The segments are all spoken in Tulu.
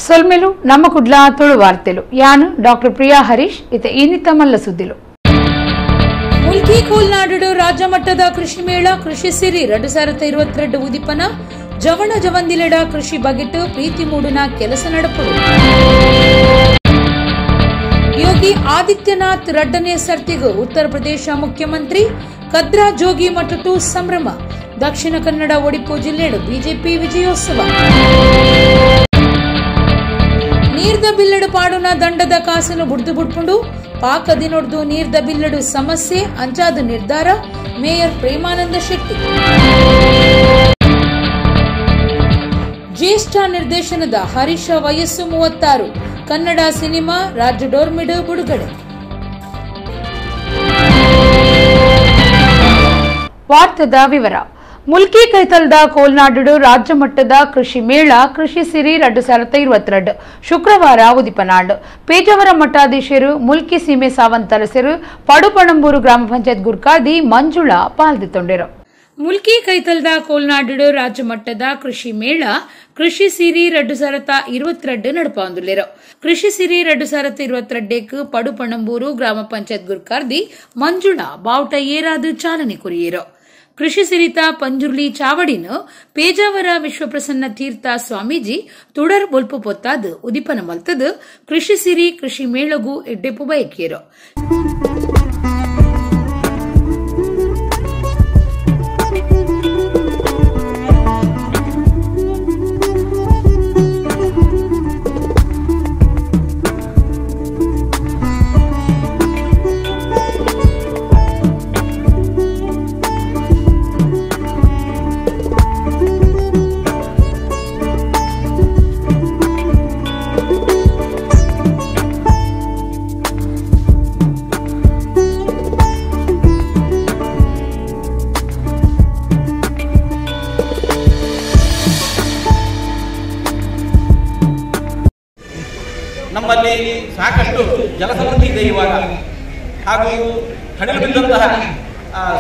ಸೊಲ್ಮೆಲು ನಮ್ಮ ಕುಡ್ಲ ತುಳು ವಾರ್ತೆಲು ಯಾನು ಡಾಕ್ಟರ್ ಪ್ರಿಯಾ ಹರೀಶ್ ಇತ ಇನ್ನಿತ ಮಲ್ಲ ಸುದ್ದಿಲು. ಮುಲ್ಕಿ ಕೋಲ್ನಾಡು ರಾಜ್ಯ ಮಟ್ಟದ ಕೃಷಿ ಮೇಳ ಕೃಷಿ ಸಿರಿ 2022 ಉದಿಪನ ಜವಣ ಜವಂದಿಲೆಡ ಕೃಷಿ ಬಗೆಟ್ ಪ್ರೀತಿ ಮೂಡುನ ಕೆಲಸ ನಡಪುಡು. ಯೋಗಿ ಆದಿತ್ಯನಾಥ್ ರಡ್ಡನೇ ಸರ್ತಿಗೂ ಉತ್ತರ ಪ್ರದೇಶ ಮುಖ್ಯಮಂತ್ರಿ ಕದ್ರಾ ಜೋಗಿ ಮಠಟು ಸಂಭ್ರಮ. ದಕ್ಷಿಣ ಕನ್ನಡ ಒಡಿಪು ಜಿಲ್ಲೆಡು ಬಿಜೆಪಿ ವಿಜಯೋತ್ಸವ. ನೀರ್ದ ಬಿಲ್ಲಡು ಪಾಡುನ ದಂಡದ ಕಾಸನ್ನು ಬುಡ್ದು ಬುಡ್ಪುಂಡು ಪಾಕ ದಿನೊಡ್ದು ನೀರ್ದ ಬಿಲ್ಲಡು ಸಮಸ್ಯೆ ಅಂಚಾದ ನಿರ್ಧಾರ ಮೇಯರ್ ಪ್ರೇಮಾನಂದ ಶೆಟ್ಟಿ. ಜ್ಯೇಷ್ಠ ನಿರ್ದೇಶನದ ಹರೀಶ ವಯಸ್ಸು 36 ಕನ್ನಡ ಸಿನಿಮಾ ರಾಜ್ಯ ಡೋರ್ಮಿಡು ಬಿಡುಗಡೆ. ವಾರ್ತೆದ ವಿವರ. ಮುಲ್ಕಿ ಕೈತಲ್ದ ಕೋಲ್ನಾಡು ರಾಜ್ಯ ಮಟ್ಟದ ಕೃಷಿ ಮೇಳ ಕೃಷಿ ಸಿರಿ 2022 ಶುಕ್ರವಾರ ಉದಿಪನಾಡು. ಪೇಜಾವರ ಮಠಾಧೀಶರು ಮುಲ್ಕಿ ಸೀಮೆ ಸಾವಂತರಸರು ಪಡುಪಣಂಬೂರು ಗ್ರಾಮ ಪಂಚಾಯತ್ ಗುರ್ಕಾದಿ ಮಂಜುಳಾ ಪಾಲ್ದಿತ್ತೊಂಡಿರು. ಮುಲ್ಕಿ ಕೈತಲ್ದ ಕೋಲ್ನಾಡು ರಾಜ್ಯ ಮಟ್ಟದ ಕೃಷಿ ಮೇಳ ಕೃಷಿ ಸಿರಿ 2022 ನಡಪಾಂದುಲ್ಲೆರು. ಕೃಷಿ ಸಿರಿ 2022 ಪಡುಪಣಂಬೂರು ಗ್ರಾಮ ಪಂಚಾಯತ್ ಗುರ್ಕಾರ್ದಿ ಮಂಜುಳಾ ಬಾವುಟ ಏರಾದು ಚಾಲನೆ ಕೊರಿಯರು. ಕೃಷಿ ಸಿರಿತ ಪಂಜುರ್ಲಿ ಚಾವಡಿನ ಪೇಜಾವರ ವಿಶ್ವಪ್ರಸನ್ನ ತೀರ್ಥ ಸ್ವಾಮೀಜಿ ತುಡರ್ ಬೊಲ್ಪು ಪೊತ್ತಾದು ಉದಿಪನ ಮಲ್ತದು ಕೃಷಿ ಸಿರಿ ಕೃಷಿ ಮೇಳಗೂ ಎಡ್ಡೆಪು ಬಯಕಿಯರು. ನಮ್ಮಲ್ಲಿ ಸಾಕಷ್ಟು ಜಲಸಮೃದ್ಧಿ ಇದೆ ಇವಾಗ, ಹಾಗೂ ಹಡಿಲು ಬಿದ್ದಂತಹ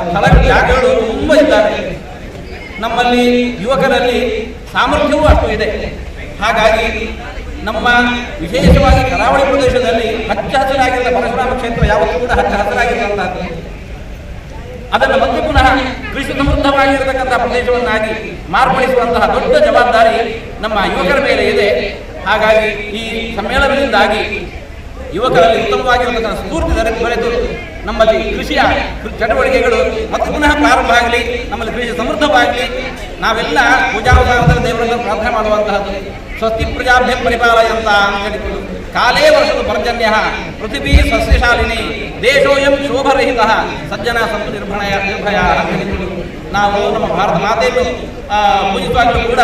ಸ್ಥಳ ಜಾಗಗಳು ತುಂಬ ಇದ್ದಾವೆ. ನಮ್ಮಲ್ಲಿ ಯುವಕರಲ್ಲಿ ಸಾಮರ್ಥ್ಯವೂ ಅಷ್ಟು ಇದೆ. ಹಾಗಾಗಿ ನಮ್ಮ ವಿಶೇಷವಾಗಿ ಕರಾವಳಿ ಪ್ರದೇಶದಲ್ಲಿ ಹಚ್ಚ ಹಸಿರಾಗಿರುವ ಪರಶುರಾಮ ಕ್ಷೇತ್ರ ಯಾವತ್ತೂ ಕೂಡ ಹಚ್ಚ ಹಸಿರಾಗಿರುವಂತಹದ್ದು, ಅದನ್ನು ಮತ್ತೆ ಪುನಃ ಕೃಷಿ ಸಮೃದ್ಧವಾಗಿರತಕ್ಕಂತಹ ಪ್ರದೇಶವನ್ನಾಗಿ ಮಾರ್ಪಡಿಸುವಂತಹ ದೊಡ್ಡ ಜವಾಬ್ದಾರಿ ನಮ್ಮ ಯುವಕರ ಮೇಲೆ ಇದೆ. ಹಾಗಾಗಿ ಈ ಸಮ್ಮೇಳನದಿಂದಾಗಿ ಯುವಕರಲ್ಲಿ ಉತ್ತಮವಾಗಿರತಕ್ಕಂಥ ಸ್ಫೂರ್ತಿ ದೊರೆತು ನಮ್ಮಲ್ಲಿ ಕೃಷಿಯ ಚಟುವಟಿಕೆಗಳು ಮತ್ತೆ ಪುನಃ ಪ್ರಾರಂಭ ಆಗಲಿ, ನಮ್ಮಲ್ಲಿ ಕೃಷಿ ಸಮೃದ್ಧವಾಗಲಿ. ನಾವೆಲ್ಲ ಪೂಜಾವತಾರದಲ್ಲಿ ದೇವರನ್ನು ಪ್ರಾರ್ಥನೆ ಮಾಡುವಂತಹದ್ದು ಸ್ವಸ್ತಿ ಪ್ರಜಾಭ್ಯ ಪರಿಪಾಲಯಂತ ಅಂತ ಹೇಳಿಕೊಂಡು ಕಾಲೇ ವರ್ಷದ ಪರ್ಜನ್ಯ ಪೃಥಿವೀ ಸಸ್ಯಶಾಲಿನಿ ದೇಶೋಯಂ ಶೋಭರಹಿತ ಸಜ್ಜನ ಸಂತು ನಿರ್ಭಯ ನಿರ್ಭಯ ಅಂತ ಹೇಳಿಕೊಂಡು ನಾವು ನಮ್ಮ ಭಾರತ ಮಾತೆಯನ್ನು ಪೂಜಿಸುವಾಗಲೂ ಕೂಡ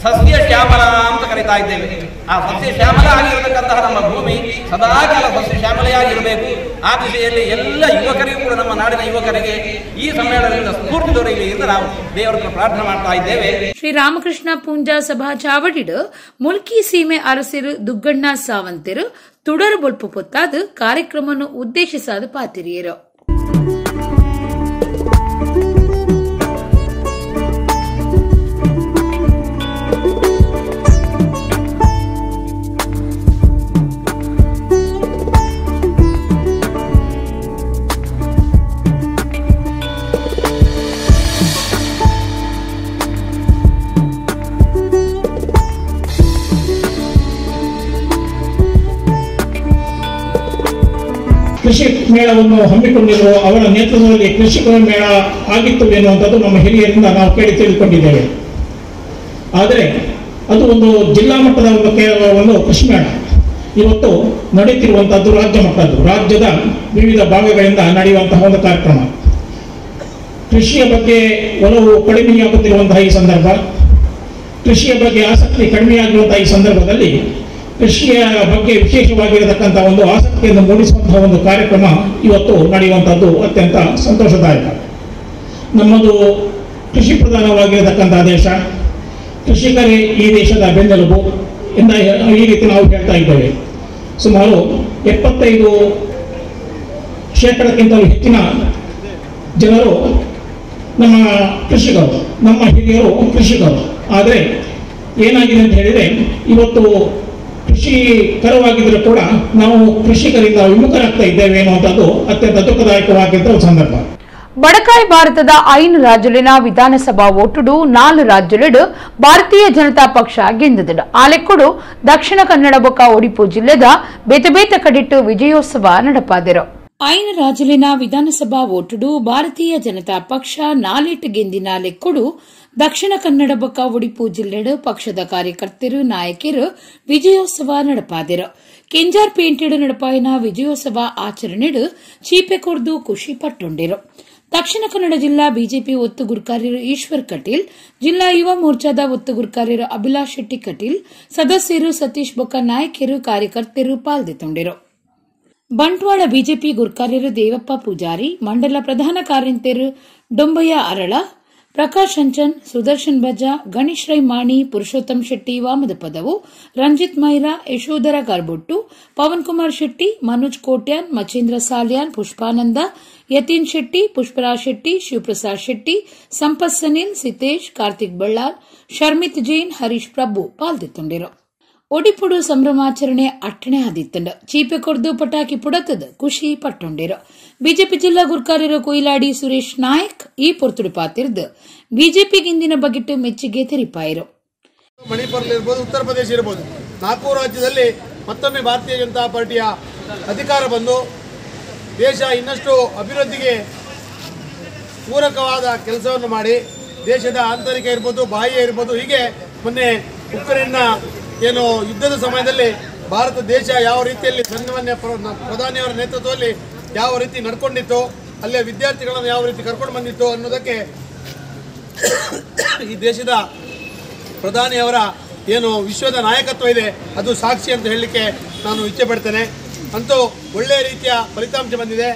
ಸಸ್ಯ ಶ್ಯಾಮಲ ಅಂತ ಕರೀತಾ ಇದ್ದೇವೆ. ಆ ಸಸ್ಯ ಶ್ಯಾಮಲ ಆಗಿರತಕ್ಕಂತಹ ನಮ್ಮ ಭೂಮಿ ಸದಾಕಾಲ ಸಸ್ಯ ಶ್ಯಾಮಲೆಯಾಗಿರಬೇಕು. ಆ ದಿಶೆಯಲ್ಲಿ ಎಲ್ಲ ಯುವಕರಿಗೂ ಕೂಡ, ನಮ್ಮ ನಾಡಿನ ಯುವಕರಿಗೆ ಈ ಸಮ್ಮೇಳನದಿಂದ ಸ್ಫೂರ್ತಿ ದೊರೆಯಲಿ ಎಂದು ನಾವು ದೇವರ ಪ್ರಾರ್ಥನೆ ಮಾಡ್ತಾ ಇದ್ದೇವೆ. ಶ್ರೀರಾಮಕೃಷ್ಣ ಪೂಂಜಾ ಸಭಾ ಚಾವಡಿಡು ಮುಲ್ಕಿ ಸೀಮೆ ಅರಸಿರು ದುಗ್ಗಣ್ಣ ಸಾವಂತಿರು ತುಡರು ಬೊಲ್ಪು ಪೊತ್ತಾದು ಕಾರ್ಯಕ್ರಮವನ್ನು ಉದ್ದೇಶಿಸಾದ ಪಾತಿರಿಯರು. ಕೃಷಿ ಮೇಳವನ್ನು ಹಮ್ಮಿಕೊಂಡಿರುವ ಅವರ ನೇತೃತ್ವದಲ್ಲಿ ಕೃಷಿ ಮೇಳ ಆಗಿತ್ತು ಎನ್ನುವಂಥದ್ದು ನಮ್ಮ ಹಿರಿಯರಿಂದ ನಾವು ಕೇಳಿ ತಿಳಿದುಕೊಂಡಿದ್ದೇವೆ. ಆದರೆ ಅದು ಒಂದು ಜಿಲ್ಲಾ ಮಟ್ಟದ ಒಂದು ಕೃಷಿ ಮೇಳ. ಇವತ್ತು ನಡೆಯುತ್ತಿರುವಂಥದ್ದು ರಾಜ್ಯ ಮಟ್ಟದ್ದು, ರಾಜ್ಯದ ವಿವಿಧ ಭಾಗಗಳಿಂದ ನಡೆಯುವಂತಹ ಒಂದು ಕಾರ್ಯಕ್ರಮ. ಕೃಷಿಯ ಬಗ್ಗೆ ಒಲವು ಕಡಿಮೆಯಾಗುತ್ತಿರುವಂತಹ ಈ ಸಂದರ್ಭ, ಕೃಷಿಯ ಬಗ್ಗೆ ಆಸಕ್ತಿ ಕಡಿಮೆಯಾಗಿರುವಂತಹ ಈ ಸಂದರ್ಭದಲ್ಲಿ ಕೃಷಿಯ ಬಗ್ಗೆ ವಿಶೇಷವಾಗಿರತಕ್ಕಂಥ ಒಂದು ಆಸಕ್ತಿಯನ್ನು ಮೂಡಿಸುವಂತಹ ಒಂದು ಕಾರ್ಯಕ್ರಮ ಇವತ್ತು ನಡೆಯುವಂಥದ್ದು ಅತ್ಯಂತ ಸಂತೋಷದಾಯಕ. ನಮ್ಮದು ಕೃಷಿ ಪ್ರಧಾನವಾಗಿರತಕ್ಕಂಥ ದೇಶ, ಕೃಷಿಕರೇ ಈ ದೇಶದ ಬೆನ್ನೆಲುಬು ಎಂದ ಈ ರೀತಿ ನಾವು ಹೇಳ್ತಾ ಇದ್ದೇವೆ. ಸುಮಾರು 75%ಕ್ಕಿಂತಲೂ ಹೆಚ್ಚಿನ ಜನರು ನಮ್ಮ ಕೃಷಿಕರು, ನಮ್ಮ ಹಿರಿಯರು ಕೃಷಿಕರು. ಆದರೆ ಏನಾಗಿದೆ ಅಂತ ಹೇಳಿದರೆ, ಇವತ್ತು ಕೃಷಿಕರವಾಗಿದ್ದರೂ ಕೂಡ ನಾವು ಕೃಷಿಕರಿಂದ ವಿಮುಖರಾಗ್ತಾ ಇದ್ದೇವೆ ಅನ್ನುವಂಥದ್ದು ಅತ್ಯಂತ ದುಃಖದಾಯಕವಾಗಿದ್ದ ಒಂದು ಸಂದರ್ಭ. ಬಡಕಾಯಿ ಭಾರತದ 5 ರಾಜ್ಯಲಿನ ವಿಧಾನಸಭಾ ಓಟುಡು 4 ರಾಜ್ಯಲೆಡು ಭಾರತೀಯ ಜನತಾ ಪಕ್ಷ ಗೆಂದಿದಡು. ಆಲೆಕ್ಕುಡು ದಕ್ಷಿಣ ಕನ್ನಡ ಬೊಕ್ಕ ಒಡಿಪು ಜಿಲ್ಲೆದ ಬೇತೆ ಬೇತೆ ಕಡಿಟ್ಟು ವಿಜಯೋತ್ಸವ ನಡಪಾದಿರು. 5 ರಾಜ್ಯಲಿನ ವಿಧಾನಸಭಾ ಓಟುಡು ಭಾರತೀಯ ಜನತಾ ಪಕ್ಷ 4 ಗೆಂದಿನ ಲೆಕ್ಕುಡು ದಕ್ಷಿಣ ಕನ್ನಡ ಬೊಕ್ಕ ಒಡಿಪು ಜಿಲ್ಲೆಡು ಪಕ್ಷದ ಕಾರ್ಯಕರ್ತರು ನಾಯಕರು ವಿಜಯೋತ್ಸವ ನಡಪಾದಿರು. ಕೆಂಜಾರ್ ಪೇಂಟೆಡು ನಡಪಾಯಿನ ವಿಜಯೋತ್ಸವ ಆಚರಣೆಡು ಚೀಪೆ ಕೊರ್ದು ಖುಷಿ ಪಟ್ಟೊಂಡಿರು. ದಕ್ಷಿಣ ಕನ್ನಡ ಜಿಲ್ಲಾ ಬಿಜೆಪಿ ಒತ್ತು ಗುರ್ಕಾರ್ಯರು ಈಶ್ವರ್ ಕಟೀಲ್, ಜಿಲ್ಲಾ ಯುವ ಮೋರ್ಚಾದ ಒತ್ತು ಗುರ್ಕಾರ್ಯರು ಅಭಿಲಾಷ್ ಶೆಟ್ಟಿ ಕಟೀಲ್, ಸದಸ್ಯರು ಸತೀಶ್ ಬೊಕ್ಕ ನಾಯಕರು ಕಾರ್ಯಕರ್ತರು ಪಾಲ್ದೆತೊಂಡಿರು. ಬಂಟ್ವಾಳ ಬಿಜೆಪಿ ಗುರ್ಕಾರ್ಯರು ದೇವಪ್ಪ ಪೂಜಾರಿ, ಮಂಡಲ ಪ್ರಧಾನ ಕಾರ್ಯಂತೆರು ಡೊಂಬಯ್ಯ ಅರಳ, ಪ್ರಕಾಶ್ ಅಂಚನ್, ಸುದರ್ಶನ್ ಬಜಾ, ಗಣೇಶ್ ರೈ ಮಾಣಿ, ಪುರುಷೋತ್ತಮ್ ಶೆಟ್ಟಿ ವಾಮದಪದವು, ರಂಜಿತ್ ಮೈರಾ, ಯಶೋಧರ ಗಾರ್ಬೊಟ್ಟು, ಪವನ್ ಕುಮಾರ್ ಶೆಟ್ಟಿ, ಮನೋಜ್ ಕೋಟ್ಯಾನ್, ಮಚೇಂದ್ರ ಸಾಲ್ಯಾನ್, ಪುಷ್ಪಾನಂದ, ಯತೀನ್ ಶೆಟ್ಟಿ, ಪುಷ್ಪರಾಜ್ ಶೆಟ್ಟಿ, ಶಿವಪ್ರಸಾದ್ ಶೆಟ್ಟಿ, ಸಂಪತ್ ಸನಿಲ್, ಸಿತೇಶ್, ಕಾರ್ತಿಕ್ ಬಳ್ಳಾರ್, ಶರ್ಮಿತ್ ಜೈನ್, ಹರೀಶ್ ಪ್ರಭು ಪಾಲ್ದೆತ್ತೊಂಡಿರು. ಒಡಿಪುಡು ಸಂಭ್ರಮಾಚರಣೆ ಅಟ್ಟಣೆ ಆದಿತ್ತಂಡು. ಚೀಪೆ ಕೊರ್ದು ಪಟಾಕಿ ಪುಡತದ ಖುಷಿ ಪಟ್ಟೊಂಡಿರು. ಬಿಜೆಪಿ ಜಿಲ್ಲಾ ಗುರ್ಕಾರ್ಯರು ಕೊಯಿಲಾಡಿ ಸುರೇಶ್ ನಾಯಕ್ ಈ ಪೊರ್ತುಡು ಪಾತಿರ್ದು ಬಿಜೆಪಿಗಿಂದಿನ ಬಗೆಟ್ಟು ಮೆಚ್ಚುಗೆ ತೆರಿಪಾಯಿರು. ಮಣಿಪುರ ಇರ್ಬೋದು, ಉತ್ತರ ಪ್ರದೇಶ ಇರ್ಬೋದು, 4 ರಾಜ್ಯದಲ್ಲಿ ಮತ್ತೊಮ್ಮೆ ಭಾರತೀಯ ಜನತಾ ಪಾರ್ಟಿಯ ಅಧಿಕಾರ ಬಂದು ದೇಶ ಇನ್ನಷ್ಟು ಅಭಿವೃದ್ಧಿಗೆ ಪೂರಕವಾದ ಕೆಲಸವನ್ನು ಮಾಡಿ ದೇಶದ ಆಂತರಿಕ ಇರ್ಬೋದು, ಬಾಹ್ಯ ಇರ್ಬೋದು, ಹೀಗೆ ಮೊನ್ನೆ ಉಕ್ರೇನ್ನ ಏನು ಯುದ್ಧದ ಸಮಯದಲ್ಲಿ ಭಾರತ ದೇಶ ಯಾವ ರೀತಿಯಲ್ಲಿ ಸನ್ಮಾನ್ಯ ಪ್ರಧಾನಿಯವರ ನೇತೃತ್ವದಲ್ಲಿ ಯಾವ ರೀತಿ ನಡ್ಕೊಂಡಿತ್ತು, ಅಲ್ಲಿಯ ವಿದ್ಯಾರ್ಥಿಗಳನ್ನು ಯಾವ ರೀತಿ ಕರ್ಕೊಂಡು ಬಂದಿತ್ತು ಅನ್ನೋದಕ್ಕೆ ಈ ದೇಶದ ಪ್ರಧಾನಿಯವರ ಏನು ವಿಶ್ವದ ನಾಯಕತ್ವ ಇದೆ ಅದು ಸಾಕ್ಷಿ ಅಂತ ಹೇಳಲಿಕ್ಕೆ ನಾನು ಇಚ್ಛೆ ಪಡ್ತೇನೆ. ಅಂತೂ ಒಳ್ಳೆಯ ರೀತಿಯ ಫಲಿತಾಂಶ ಬಂದಿದೆ.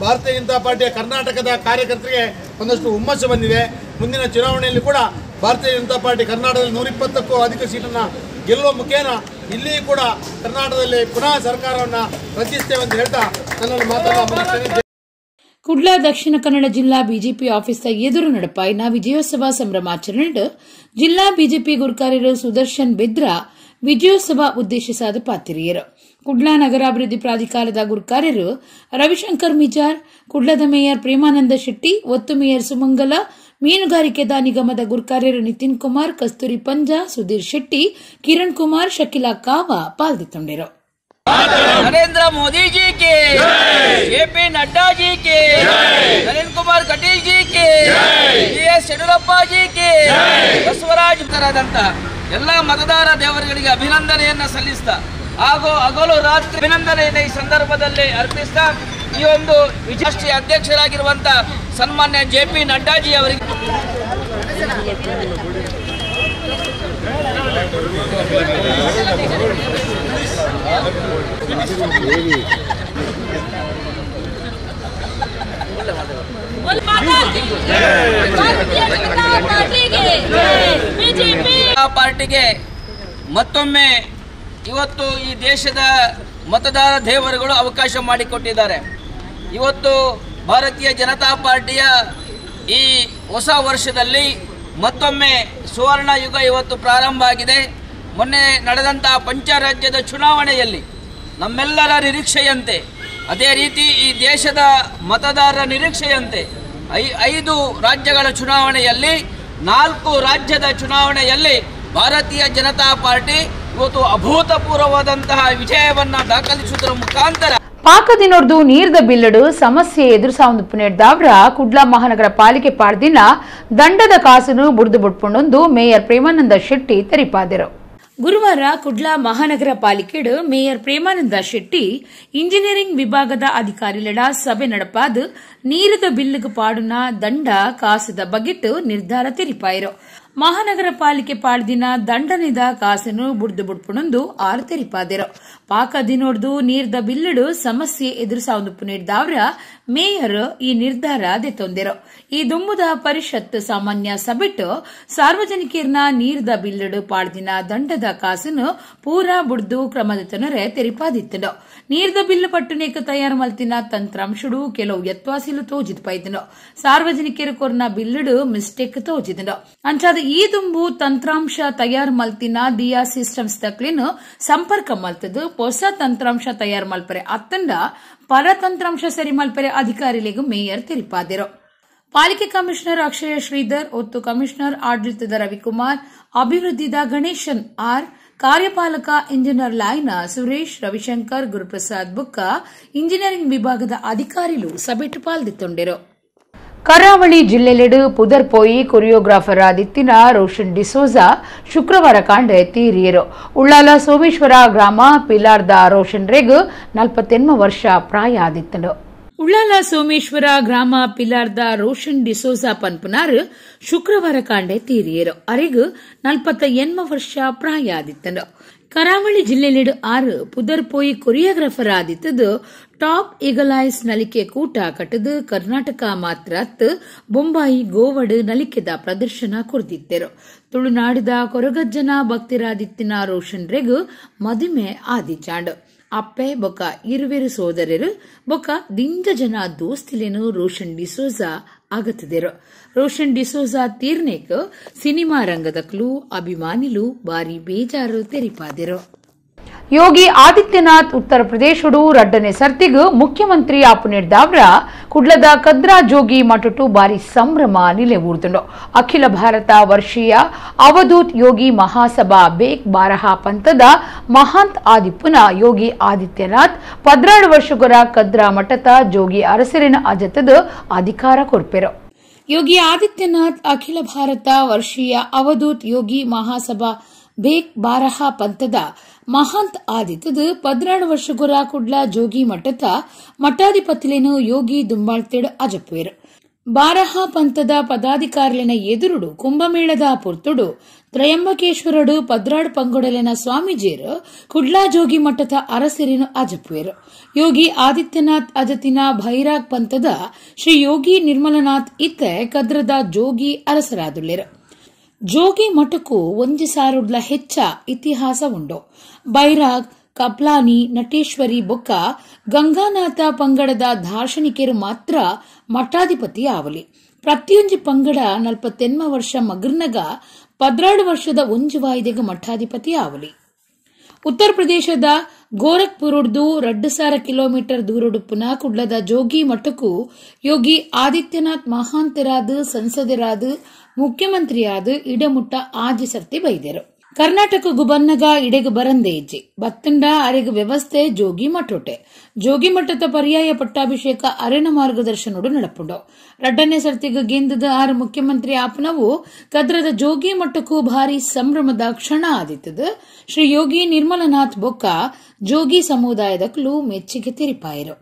ಭಾರತೀಯ ಜನತಾ ಪಾರ್ಟಿಯ ಕರ್ನಾಟಕದ ಕಾರ್ಯಕರ್ತರಿಗೆ ಒಂದಷ್ಟು ಹುಮ್ಮಸ್ಸು ಬಂದಿದೆ. ಮುಂದಿನ ಚುನಾವಣೆಯಲ್ಲಿ ಕೂಡ ಭಾರತೀಯ ಜನತಾ ಪಾರ್ಟಿ ಕರ್ನಾಟಕದಲ್ಲಿ 120ಕ್ಕೂ ಅಧಿಕ ಸೀಟನ್ನು ಗೆಲ್ಲುವ ಮುಖೇನ ಇಲ್ಲಿಯೂ ಕೂಡ ಕರ್ನಾಟಕದಲ್ಲಿ ಪುನಃ ಸರ್ಕಾರವನ್ನು ರಚಿಸ್ತೇವೆ ಅಂತ ಹೇಳ್ತಾ ನನ್ನನ್ನು ಮಾತನಾಡುತ್ತೇನೆ. ಕುಡ್ಲ ದಕ್ಷಿಣ ಕನ್ನಡ ಜಿಲ್ಲಾ ಬಿಜೆಪಿ ಆಫೀಸ್ ಎದುರು ನಡಪಾಯಿನ ವಿಜಯೋತ್ಸವ ಸಂಭ್ರಮಾಚರಣೆ ಜಿಲ್ಲಾ ಬಿಜೆಪಿ ಗುರ್ಕಾರ್ಯರು ಸುದರ್ಶನ್ ಬೆದ್ರ ವಿಜಯೋತ್ಸವ ಉದ್ದೇಶಿಸಾದ ಪಾತಿರಿಯರು. ಕುಡ್ಲ ನಗರಾಭಿವೃದ್ಧಿ ಪ್ರಾಧಿಕಾರದ ಗುರ್ಕಾರ್ಯರು ರವಿಶಂಕರ್ ಮಿಜಾರ್, ಕುಡ್ಲದ ಮೇಯರ್ ಪ್ರೇಮಾನಂದ ಶೆಟ್ಟಿ, ಒತ್ತು ಮೇಯರ್ ಸುಮಂಗಲ, ಮೀನುಗಾರಿಕೆದ ನಿಗಮದ ಗುರ್ಕಾರ್ಯರು ನಿತಿನ್ ಕುಮಾರ್, ಕಸ್ತೂರಿ ಪಂಜಾ, ಸುಧೀರ್ ಶೆಟ್ಟಿ, ಕಿರಣ್ ಕುಮಾರ್, ಶಕಿಲಾ ಕಾವಾ ಪಾಲ್ದಿತ್ತೊಂಡಿರು. नरेंद्र मोदी जी के, जे.पी. नड्डा जी के, नरेंद्र कुमार कटील जी के, बी.एस. ಯಡಿಯೂರಪ್ಪ ಜಿ ಕೆ, ಬಸವರಾಜ್ ತರದಂತಹ ಎಲ್ಲ ಮತದಾರ ದೇವರುಗಳಿಗೆ ಅಭಿನಂದನೆಯನ್ನು ಸಲ್ಲಿಸ್ತಾ ಹಾಗೂ ಹಗಲು ರಾತ್ರಿ ಅಭಿನಂದನೆಯನ್ನು ಈ ಸಂದರ್ಭದಲ್ಲಿ ಅರ್ಪಿಸ್ತಾ ಈ ಒಂದು ರಾಷ್ಟ್ರೀಯ ಅಧ್ಯಕ್ಷರಾಗಿರುವಂತಹ ಸನ್ಮಾನ್ಯ ಜೆ.ಪಿ. ನಡ್ಡಾಜಿ ಅವರಿಗೆ ಪಾರ್ಟಿಗೆ ಮತ್ತೊಮ್ಮೆ ಇವತ್ತು ಈ ದೇಶದ ಮತದಾರ ದೇವರುಗಳು ಅವಕಾಶ ಮಾಡಿಕೊಟ್ಟಿದ್ದಾರೆ. ಇವತ್ತು ಭಾರತೀಯ ಜನತಾ ಪಾರ್ಟಿಯ ಈ ಹೊಸ ವರ್ಷದಲ್ಲಿ ಮತ್ತೊಮ್ಮೆ ಸುವರ್ಣ ಯುಗ ಇವತ್ತು ಪ್ರಾರಂಭ ಆಗಿದೆ. ಮೊನ್ನೆ ನಡೆದಂತಹ ಪಂಚರಾಜ್ಯದ ಚುನಾವಣೆಯಲ್ಲಿ ನಮ್ಮೆಲ್ಲರ ನಿರೀಕ್ಷೆಯಂತೆ, ಅದೇ ರೀತಿ ಈ ದೇಶದ ಮತದಾರರ ನಿರೀಕ್ಷೆಯಂತೆ 5 ರಾಜ್ಯಗಳ ಚುನಾವಣೆಯಲ್ಲಿ 4 ರಾಜ್ಯದ ಚುನಾವಣೆಯಲ್ಲಿ ಭಾರತೀಯ ಜನತಾ ಪಾರ್ಟಿ ಇವತ್ತು ಅಭೂತಪೂರ್ವವಾದಂತಹ ವಿಜಯವನ್ನು ದಾಖಲಿಸುವುದರ ಮುಖಾಂತರ ಪಾಕದಿನೊರ್ದು ನೀರ್ದ ಬಿಲ್ಲಡು ಸಮಸ್ಯೆ ಎದುರಿಸಾವಂದು ಪುನೇರ್ದಾವ್ರ ಕುಡ್ಲ ಮಹಾನಗರ ಪಾಲಿಕೆ ಪಾಡ್ದಿನ ದಂಡದ ಕಾಸನು ಬುಡ್ದು ಬುಡ್ಪುಂಡೊಂದು ಮೇಯರ್ ಪ್ರೇಮಾನಂದ ಶೆಟ್ಟಿ ತೆರಿಪಾದರು. ಗುರುವಾರ ಕುಡ್ಲ ಮಹಾನಗರ ಪಾಲಿಕೆಡು ಮೇಯರ್ ಪ್ರೇಮಾನಂದ ಶೆಟ್ಟಿ ಇಂಜಿನಿಯರಿಂಗ್ ವಿಭಾಗದ ಅಧಿಕಾರಿಲೆಡ ಸಭೆ ನಡಪಾದು ನೀರದ ಬಿಲ್ಲುಗು ಪಾಡುನ ದಂಡ ಕಾಸದ ಬಗೆಟ್ಟು ನಿರ್ಧಾರ ತೆರಿಪಾಯಿರು. ಮಹಾನಗರ ಪಾಲಿಕೆ ಪಾಡ್ದಿನ ದಂಡನಿದ ಕಾಸನು ಬುಡ್ದು ಬುಡ್ಪುಣೊಂದು ಆರು ತೆರಿಪಾದಿರು. ಪಾಕ ದಿನೋಡ್ದು ನೀರ್ದ ಬಿಲ್ಲುಡು ಸಮಸ್ಯೆ ಎದುರಿಸಾವಂದು ಪುನೇರ್ದಾವ್ರ ಮೇಯರ್ ಈ ನಿರ್ಧಾರ ದೆತ್ತೊಂದಿರು. ಈ ದುಂಬುದ ಪರಿಷತ್ ಸಾಮಾನ್ಯ ಸಭೆಟ್ಟು ಸಾರ್ವಜನಿಕರ್ನ ನೀರ್ದ ಬಿಲ್ಲುಡು ಪಾಡ್ದಿನ ದಂಡದ ಕಾಸನು ಪೂರಾ ಬುಡ್ದು ಕ್ರಮದ ತೆರಿಪಾದಿತ್ತನು. ನೀರ್ದ ಬಿಲ್ಲು ಪಟ್ಟುನೇಕ ತಯಾರು ಮಲ್ತಿನ ತಂತ್ರಾಂಶಡು ಕೆಲವು ಯತ್ವಾಸಿಲು ತೋಜಿದ್ ಪೈದನು. ಸಾರ್ವಜನಿಕರು ಕೊರ್ನ ಬಿಲ್ಲುಡು ಮಿಸ್ಟೇಕ್ ತೋಜಿದನು. ಅಂಚಾದ ಈ ದುಂಬು ತಂತ್ರಾಂಶ ತಯಾರು ಮಲ್ತಿನ ದಿಯಾ ಸಿಸ್ಟಮ್ಸ್ ತಕ್ಲಿನ ಸಂಪರ್ಕ ಮಲ್ತದು ಹೊಸ ತಂತ್ರಾಂಶ ತಯಾರು ಮಲ್ಪರೆ ಅತ್ತಂಡ ಪರ ತಂತ್ರಾಂಶ ಸರಿ ಮಲ್ಪರೆ ಅಧಿಕಾರಿಗಳಿಗೂ ಮೇಯರ್ ತಿಳಿಪಾದಿರು. ಪಾಲಿಕೆ ಕಮಿಷನರ್ ಅಕ್ಷಯ ಶ್ರೀಧರ್, ಒತ್ತು ಕಮಿಷನರ್ ಆಡಳಿತದ ರವಿಕುಮಾರ್, ಅಭಿವೃದ್ಧಿದ ಗಣೇಶನ್ ಆರ್, ಕಾರ್ಯಪಾಲಕ ಇಂಜಿನಿಯರ್ ಲೈನ ಸುರೇಶ್, ರವಿಶಂಕರ್, ಗುರುಪ್ರಸಾದ್ ಬುಕ್ಕ, ಇಂಜಿನಿಯರಿಂಗ್ ವಿಭಾಗದ ಅಧಿಕಾರಿಗಳು ಸಭೆಟು ಪಾಲ್ದಿತ್ತೊಂಡಿರು. ಕರಾವಳಿ ಜಿಲ್ಲೆಲೆಡು ಪುದರ್ಪೋಯಿ ಕೊರಿಯೋಗ್ರಾಫರ್ ಆದಿತ್ತಿನ ರೋಷನ್ ಡಿಸೋಜಾ ಶುಕ್ರವಾರ ಕಾಂಡೆ ತೀರಿಯರು. ಉಳ್ಳಾಲ ಸೋಮೇಶ್ವರ ಗ್ರಾಮ ಪಿಲಾರ್ದ ರೋಷನ್ ರೇಗ್ 48 ವರ್ಷ ಪ್ರಾಯ ಆದಿತ್ತನು. ಉಳ್ಳಾಲ ಸೋಮೇಶ್ವರ ಗ್ರಾಮ ಪಿಲಾರ್ದ ರೋಷನ್ ಡಿಸೋಜಾ ಪನ್ಪುನಾರ್ ಶುಕ್ರವಾರ ಕಾಂಡೆ ತೀರಿಯರು. ಅರೆಗ್ 48 ವರ್ಷ ಪ್ರಾಯ ಆದಿತ್ತನು. ಕರಾವಳಿ ಜಿಲ್ಲೆಲೆಡು 6 ಪುದರ್ಪೋಯಿ ಕೊರಿಯೋಗ್ರಾಫರ್ ಆದಿತ್ತದು ಟಾಪ್ ಈಗಲೈಸ್ ನಲಿಕೆ ಕೂಟ ಕಟ್ಟದು ಕರ್ನಾಟಕ ಮಾತ್ರ ಬೊಂಬಾಯಿ ಗೋವಡು ನಲಿಕೆದ ಪ್ರದರ್ಶನ ಕೊರ್ದಿತ್ತೆರು. ತುಳುನಾಡಿದ ಕೊರಗಜ್ಜನ ಭಕ್ತಿರಾದಿತ್ತಿನ ರೋಷನ್ ರೆಗ್ ಮದುಮೆ ಆದಿಚಾಂಡ್. ಅಪ್ಪೆ ಬೊಕ್ಕ ಇರುವೆರು ಸೋದರರು ಬೊಕ್ಕ ದಿಂಜ ಜನ ದೋಸ್ತಿಲೇನು ರೋಷನ್ ಡಿಸೋಜಾ ಆಗತ್ತಿದರು. ರೋಷನ್ ಡಿಸೋಜಾ ತೀರ್ನೇಕ್ ಸಿನಿಮಾ ರಂಗದಕ್ಲು ಅಭಿಮಾನಿಲು ಬಾರಿ ಬೇಜಾರು ತೆರಿಪಾದಿರು. ಯೋಗಿ ಆದಿತ್ಯನಾಥ್ ಉತ್ತರ ಪ್ರದೇಶಡು ರಡ್ಡನೆ ಸರ್ತಿಗು ಮುಖ್ಯಮಂತ್ರಿ ಆಪು ನೀಡಿದವರ ಕುಡ್ಲದ ಕದ್ರಾ ಜೋಗಿ ಮಠಟು ಬಾರಿ ಸಂಭ್ರಮ ನಿಲೆವೂರ್ದುಂಡು. ಅಖಿಲ ಭಾರತ ವರ್ಷೀಯ ಅವಧೂತ್ ಯೋಗಿ ಮಹಾಸಭಾ ಬೇಕ್ ಬಾರಹ ಪಂಥದ ಮಹಾಂತ್ ಆದಿಪ್ಪುನ ಯೋಗಿ ಆದಿತ್ಯನಾಥ್ 12 ವರ್ಷಗೊರ ಕದ್ರಾ ಮಠದ ಜೋಗಿ ಅರಸರಿನ ಅಜತದ ಅಧಿಕಾರ ಕೊರ್ಪೆರು. ಯೋಗಿ ಆದಿತ್ಯನಾಥ್ ಅಖಿಲ ಭಾರತ ವರ್ಷೀಯ ಅವಧೂತ್ ಯೋಗಿ ಮಹಾಸಭಾ ಬೇಕ್ ಬಾರಹ ಪಂಥದ ಮಹಾಂತ್ ಆದಿತ್ತದ 12 ವರ್ಷಗೊರ ಕುಡ್ಲ ಜೋಗಿ ಮಠದ ಮಠಾಧಿಪತಿಲೇನು ಯೋಗಿ ದುಂಬಾಳ್ತೇಡು ಅಜಪೇರು. ಬಾರಹ ಪಂಥದ ಪದಾಧಿಕಾರಿಲಿನ ಎದುರುಡು ಕುಂಭಮೇಳದ ಪುರ್ತುಡು ತ್ರಯಂಬಕೇಶ್ವರಡು 12 ಪಂಗುಡಲಿನ ಸ್ವಾಮೀಜಿಯರು ಕುಡ್ಲಾ ಜೋಗಿ ಮಠದ ಅರಸರಿನು ಅಜಪೇರು. ಯೋಗಿ ಆದಿತ್ಯನಾಥ್ ಅಜತಿನ ಭೈರಾಗ್ ಪಂಥದ ಶ್ರೀ ಯೋಗಿ ನಿರ್ಮಲನಾಥ್ ಇತ್ತೆ ಕದ್ರದ ಜೋಗಿ ಅರಸರಾದುಳ್ಳಿರು. ಜೋಗಿ ಮಠಕ್ಕೂ ಒಂಜಿ ಸಾರುಡ್ಲ ಹೆಚ್ಚ ಇತಿಹಾಸ ಉಂಡು. ಬೈರಾಗ್, ಕಪ್ಲಾನಿ, ನಟೇಶ್ವರಿ ಬೊಕ್ಕ ಗಂಗಾನಾಥ ಪಂಗಡದ ದಾರ್ಶನಿಕರು ಮಾತ್ರ ಮಠಾಧಿಪತಿ ಆವಲಿ. ಪ್ರತಿಯೊಂಜಿ ಪಂಗಡ 48 ವರ್ಷ ಮಗರ್ನಗ 12 ವರ್ಷದ ಒಂಜಿ ವಾಯ್ದೆಗ ಮಠಾಧಿಪತಿ ಆವಲಿ. ಉತ್ತರ ಪ್ರದೇಶದ ಗೋರಖ್ಪುರಡ್ದು 2,000 ಕಿಲೋಮೀಟರ್ ದೂರಡುಪ್ಪುನ ಕುಡ್ಲದ ಜೋಗಿ ಮಠಕ್ಕೂ ಯೋಗಿ ಆದಿತ್ಯನಾಥ್ ಮಹಾಂತರಾದ ಸಂಸದರಾದ ಮುಖ್ಯಮಂತ್ರಿಯಾದ ಇಡಮುಟ್ಟ ಆಜಿ ಸರ್ತಿ ಬೈದರು. ಕರ್ನಾಟಕಕ್ಕೂ ಬನ್ನಗ ಇಡೆಗು ಬರಂದೆ ಇಜ್ಜಿ ಬತ್ತಂಡ ಅರೆಗು ವ್ಯವಸ್ಥೆ ಜೋಗಿ ಮಠೋಟೆ. ಜೋಗಿ ಮಠದ ಪರ್ಯಾಯ ಪಟ್ಟಾಭಿಷೇಕ ಅರೆನ ಮಾರ್ಗದರ್ಶನೋಡು ನಡಪುಂಡು. ರಡ್ಡನೇ ಸರ್ತಿಗು ಗೆಂದದ 6 ಮುಖ್ಯಮಂತ್ರಿ ಆಪನವು ಕದ್ರದ ಜೋಗಿ ಮಠಕ್ಕೂ ಭಾರಿ ಸಂಭ್ರಮದ ಕ್ಷಣ ಆದಿತ್ತದ. ಶ್ರೀ ಯೋಗಿ ನಿರ್ಮಲನಾಥ್ ಬೊಕ್ಕ ಜೋಗಿ ಸಮುದಾಯದ ಕ್ಲೂ ಮೆಚ್ಚಿಗೆ ತೆರಿಪಾಯರು.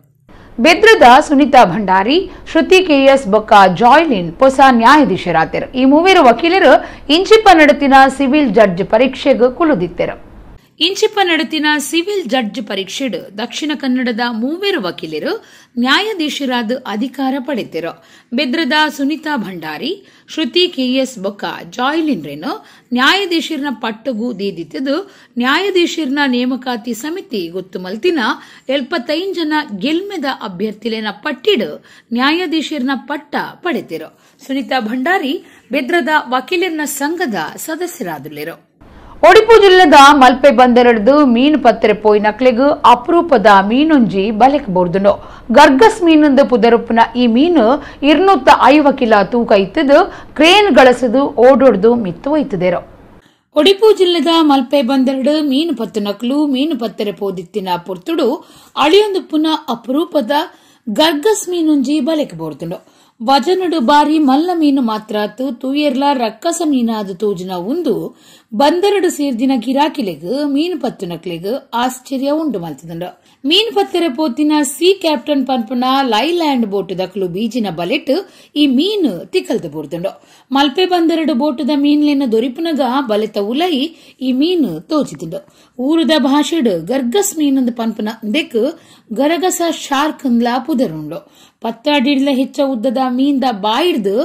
ಬೆದ್ರದ ಸುನೀತಾ ಭಂಡಾರಿ, ಶ್ರುತಿ ಕೆಎಸ್ ಬೊಕ್ಕ ಜಾಯ್ಲಿನ್ ಹೊಸ ನ್ಯಾಯಾಧೀಶರಾದರು. ಈ ಮೂವರು ವಕೀಲರು ಇಂಚಿಪ್ಪ ನಡತಿನ ಸಿವಿಲ್ ಜಡ್ಜ್ ಪರೀಕ್ಷೆಗೆ ಕುಲುದಿತ್ತರು. ಇಂಚಿಪ್ಪ ನಡತಿನ ಸಿವಿಲ್ ಜಡ್ಜ್ ಪರೀಕ್ಷೆಡು ದಕ್ಷಿಣ ಕನ್ನಡದ ಮೂವರು ವಕೀಲರು ನ್ಯಾಯಾಧೀಶರಾದ ಅಧಿಕಾರ ಪಡೆದಿರು. ಬೆದ್ರದ ಸುನೀತಾ ಭಂಡಾರಿ, ಶ್ರುತಿ ಕೆಎಸ್ ಬೊಕ್ಕ ಜಾಯ್ಲಿನ್ ರೇನು ನ್ಯಾಯಾಧೀಶರನ ಪಟ್ಟಗು ದೇದಿತ್ತದು. ನ್ಯಾಯಾಧೀಶರನ ನೇಮಕಾತಿ ಸಮಿತಿ ಗೊತ್ತು ಮಲ್ತಿನ 75 ಜನ ಗೆಲ್ಮೆದ ಅಭ್ಯರ್ಥಿಲೇನ ಪಟ್ಟಿಡು ನ್ಯಾಯಾಧೀಶರನ ಪಟ್ಟ ಪಡೆದಿರು. ಸುನೀತಾ ಭಂಡಾರಿ ಬೆದ್ರದ ವಕೀಲರನ ಸಂಘದ ಸದಸ್ಯರಾದುಳ್ಳಿರು. ಒಡಿಪು ಜಿಲ್ಲೆದ ಮಲ್ಪೆ ಬಂದರಡ್ದು ಮೀನು ಪತ್ರೆ ಪೋಯಿ ನಕ್ಲೆಗ್ ಅಪರೂಪದ ಮೀನುಂಜಿ ಬಲೆಕ್ ಬೋರ್ದುನು. ಗರ್ಗಸ್ ಮೀನಂದ ಪುದರುಪ್ಪುನ ಈ ಮೀನು 250 ಕಿಲೋ ತೂಕ ಇತ್ತದು ಕ್ರೇನ್ ಗಳಸದು ಓಡೊಡ್ದು ಮಿತ್ತು ಒಯ್ತದೇರೋ. ಒಡಿಪು ಜಿಲ್ಲೆದ ಮಲ್ಪೆ ಬಂದರಡು ಮೀನು ಪತ್ತು ನಕ್ಲು ಮೀನು ಪತ್ತರೆ ಪೋದಿತ್ತಿನ ಪೊರ್ತುಡು ಅಳಿಯೊಂದು ಪುನಃ ಅಪರೂಪದ ಗರ್ಗಸ್ ಮೀನುಂಜಿ ಬಲೆಕ್ ಬೋರ್ದುನು. ವಜನಡು ಬಾರಿ ಮಲ್ಲ ಮೀನು ಮಾತ್ರ ತೂಯೆರ್ಲ ರಕ್ಕಸ ಮೀನಾದ ತೋಜಿನ ಉಂದು ಬಂದರಡು ಸೇರ್ದಿನ ಗಿರಾಕಿಲೆಗ್ ಮೀನು ಪತ್ತುನಕ್ಲೆಗ್ ಆಶ್ಚರ್ಯ ಉಂಡು ಮಲ್ತದಂಡು. ಮೀನು ಪತ್ತೆರೆ ಪೋತಿನ ಸಿ ಕ್ಯಾಪ್ಟನ್ ಪನ್ಪುನ ಲೈಲ್ಯಾಂಡ್ ಬೋಟು ದಕ್ಲು ಬೀಜಿನ ಬಲೆಟ್ ಈ ಮೀನು ತಿಕ್ಕಲ್ದ ಬೋರ್ದುಂಡು. ಮಲ್ಪೆ ಬಂದರಡು ಬೋಟುದ ಮೀನ್ಲೆನ ದೊರಿಪುನಗ ಬಲೆತ ಉಲೈ ಈ ಮೀನು ತೋಜಿದುಂಡು. ಊರುದ ಭಾಷೆಡು ಗರ್ಗಸ್ ಮೀನಂದ ಪನ್ಪುನ ಅಂದೆಕ್ ಗರಗಸ ಶಾರ್ಕ್ ಅಂದ್ಲಾ ಪುದರುಂಡು. 10 ಅಡಿಡ್ಲ ಹೆಚ್ಚ ಉದ್ದದ ಮೀನ್ದ ಬಾಯಿಡ್ದು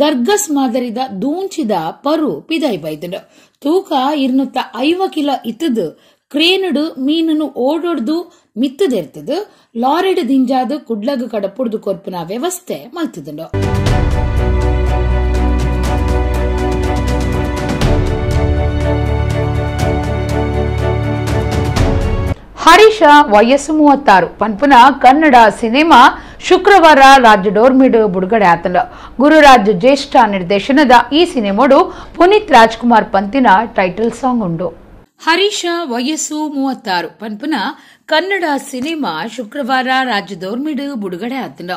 ಗರ್ಗಸ್ ಮಾದರಿದ ದೂಂಚಿದ ಪರು ಪಿದಾಯಿ ಬೈದುಂಡು. ತೂಕ 250 ಕಿಲೋ ಇತ್ತದು ಕ್ರೇನುಡು ಮೀನನ್ನು ಓಡೊಡ್ದು ಮಿತ್ತದೆರ್ತದು ಲಾರಿಡ್ ದಿಂಜಾದ ಕುಡ್ಲಗ ಕಡಪುಡ್ದು ಕೊರ್ಪುನ ವ್ಯವಸ್ಥೆ ಮಲ್ತದುಂಡು. Harisha ವಯಸ್ಸು 36 ಪನ್ಪುನ ಕನ್ನಡ ಸಿನಿಮಾ ಶುಕ್ರವಾರ ರಾಜ್ಯ ಡೋರ್ಮಿಡ್ ಬಿಡುಗಡೆ ಆತಂಡ. ಗುರುರಾಜ್ ಜ್ಯೇಷ್ಠ ನಿರ್ದೇಶನದ ಈ ಸಿನಿಮೋಡು ಪುನೀತ್ ರಾಜ್ಕುಮಾರ್ ಪಂತಿನ ಟೈಟಲ್ ಸಾಂಗ್ ಉಂಡು. ಹರೀಶ ವಯಸ್ಸು 36 ಪನ್ಪುನ ಕನ್ನಡ ಸಿನಿಮಾ ಶುಕ್ರವಾರ ರಾಜ್ಯದೋರ್ಮಿಡ್ ಬಿಡುಗಡೆ ಆತಂಡ.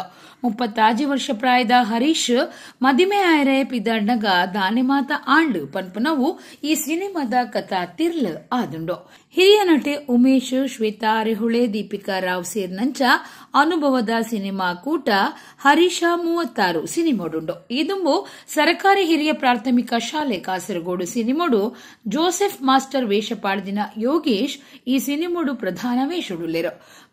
35 ವರ್ಷ ಪ್ರಾಯದ ಹರೀಶ್ ಮದಿಮೆ ಆಯರೆ ಪಿದಣ್ಣಗ ದಾನೆ ಮಾತ ಆಂಡು ಪನ್ಪುನವು ಈ ಸಿನಿಮಾದ ಕಥಾ ತಿರ್ಲ್ ಆದುಂಡು. ಹಿರಿಯ ನಟೆ ಉಮೇಶ್, ಶ್ವೇತಾ ಅರೆಹುಳೆ, ದೀಪಿಕಾ ರಾವ್ ಸೇರಿನಂಚ ಅನುಭವದ ಸಿನಿಮಾ ಕೂಟ ಹರೀಶ 36 ಸಿನಿಮೋಡುಂಡು. ಈ ದುಂಬು ಸರಕಾರಿ ಹಿರಿಯ ಪ್ರಾಥಮಿಕ ಶಾಲೆ ಕಾಸರಗೋಡು ಸಿನಿಮೋಡು ಜೋಸೆಫ್ ಮಾಸ್ಟರ್ ವೇಷ ಪಾಡ್ದಿನ ಯೋಗೇಶ್ ಈ ಸಿನಿಮೋಡು ಪ್ರಧಾನ ವೇಷಡುಲ್ಲೆರು.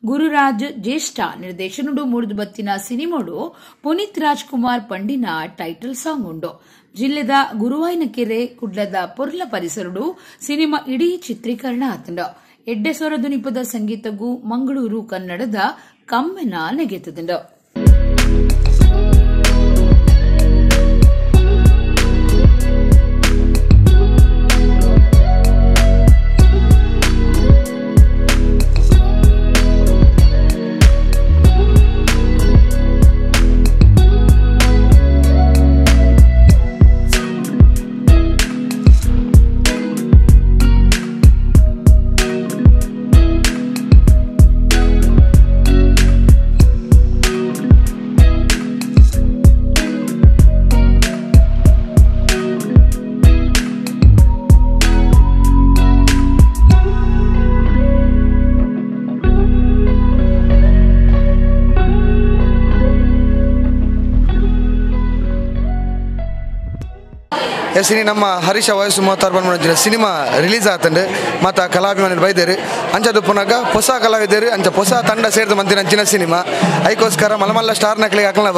ಗುರುರಾಜ್ ಜ್ಯೇಷ್ಠ ನಿರ್ದೇಶನುಡು ಮೂಡುಬತ್ತಿನ ಸಿನಿಮೋಡು ಪುನೀತ್ ರಾಜ್ಕುಮಾರ್ ಪಂಡಿನ ಟೈಟಲ್ ಸಾಂಗ್ ಉಂಡು. ಜಿಲ್ಲೆದ ಗುರುವಾಯಿನಕೆರೆ, ಕುಡ್ಲದ ಪೊರ್ಲ ಪರಿಸರಡು ಸಿನಿಮಾ ಇಡೀ ಚಿತ್ರೀಕರಣ ಆತಂಡ. ಎಡ್ಡೆ ಸೊರದುನಿಪದ ಸಂಗೀತಗೂ ಮಂಗಳೂರು ಕನ್ನಡದ ಕಮ್ಮೆನ ನೆಗೆತದಂಡ. ಎಸ್ ನಮ್ಮ ಹರೀಶ ವಯಸ್ಸು 36 ಬಂದ ಸಿನಿಮಾ ರಿಲೀಸ್ ಆತಂಡು ಮತ್ತು ಕಲಾಭಿಮಾನಿ ಬೈದೇರು ಅಂಚದು ಪುನಗ ಹೊಸ ಕಲಾವಿದರು ಅಂಚ ಹೊಸ ತಂಡ ಸೇರಿದ ಮಂತಿನ ಅಂಚಿನ ಸಿನಿಮಾ ಐಕೋಸ್ಕರ ಮಲಮಲ್ಲ ಸ್ಟಾರ್ ನಕಲಿಗೆ ಅಕಲ್ನ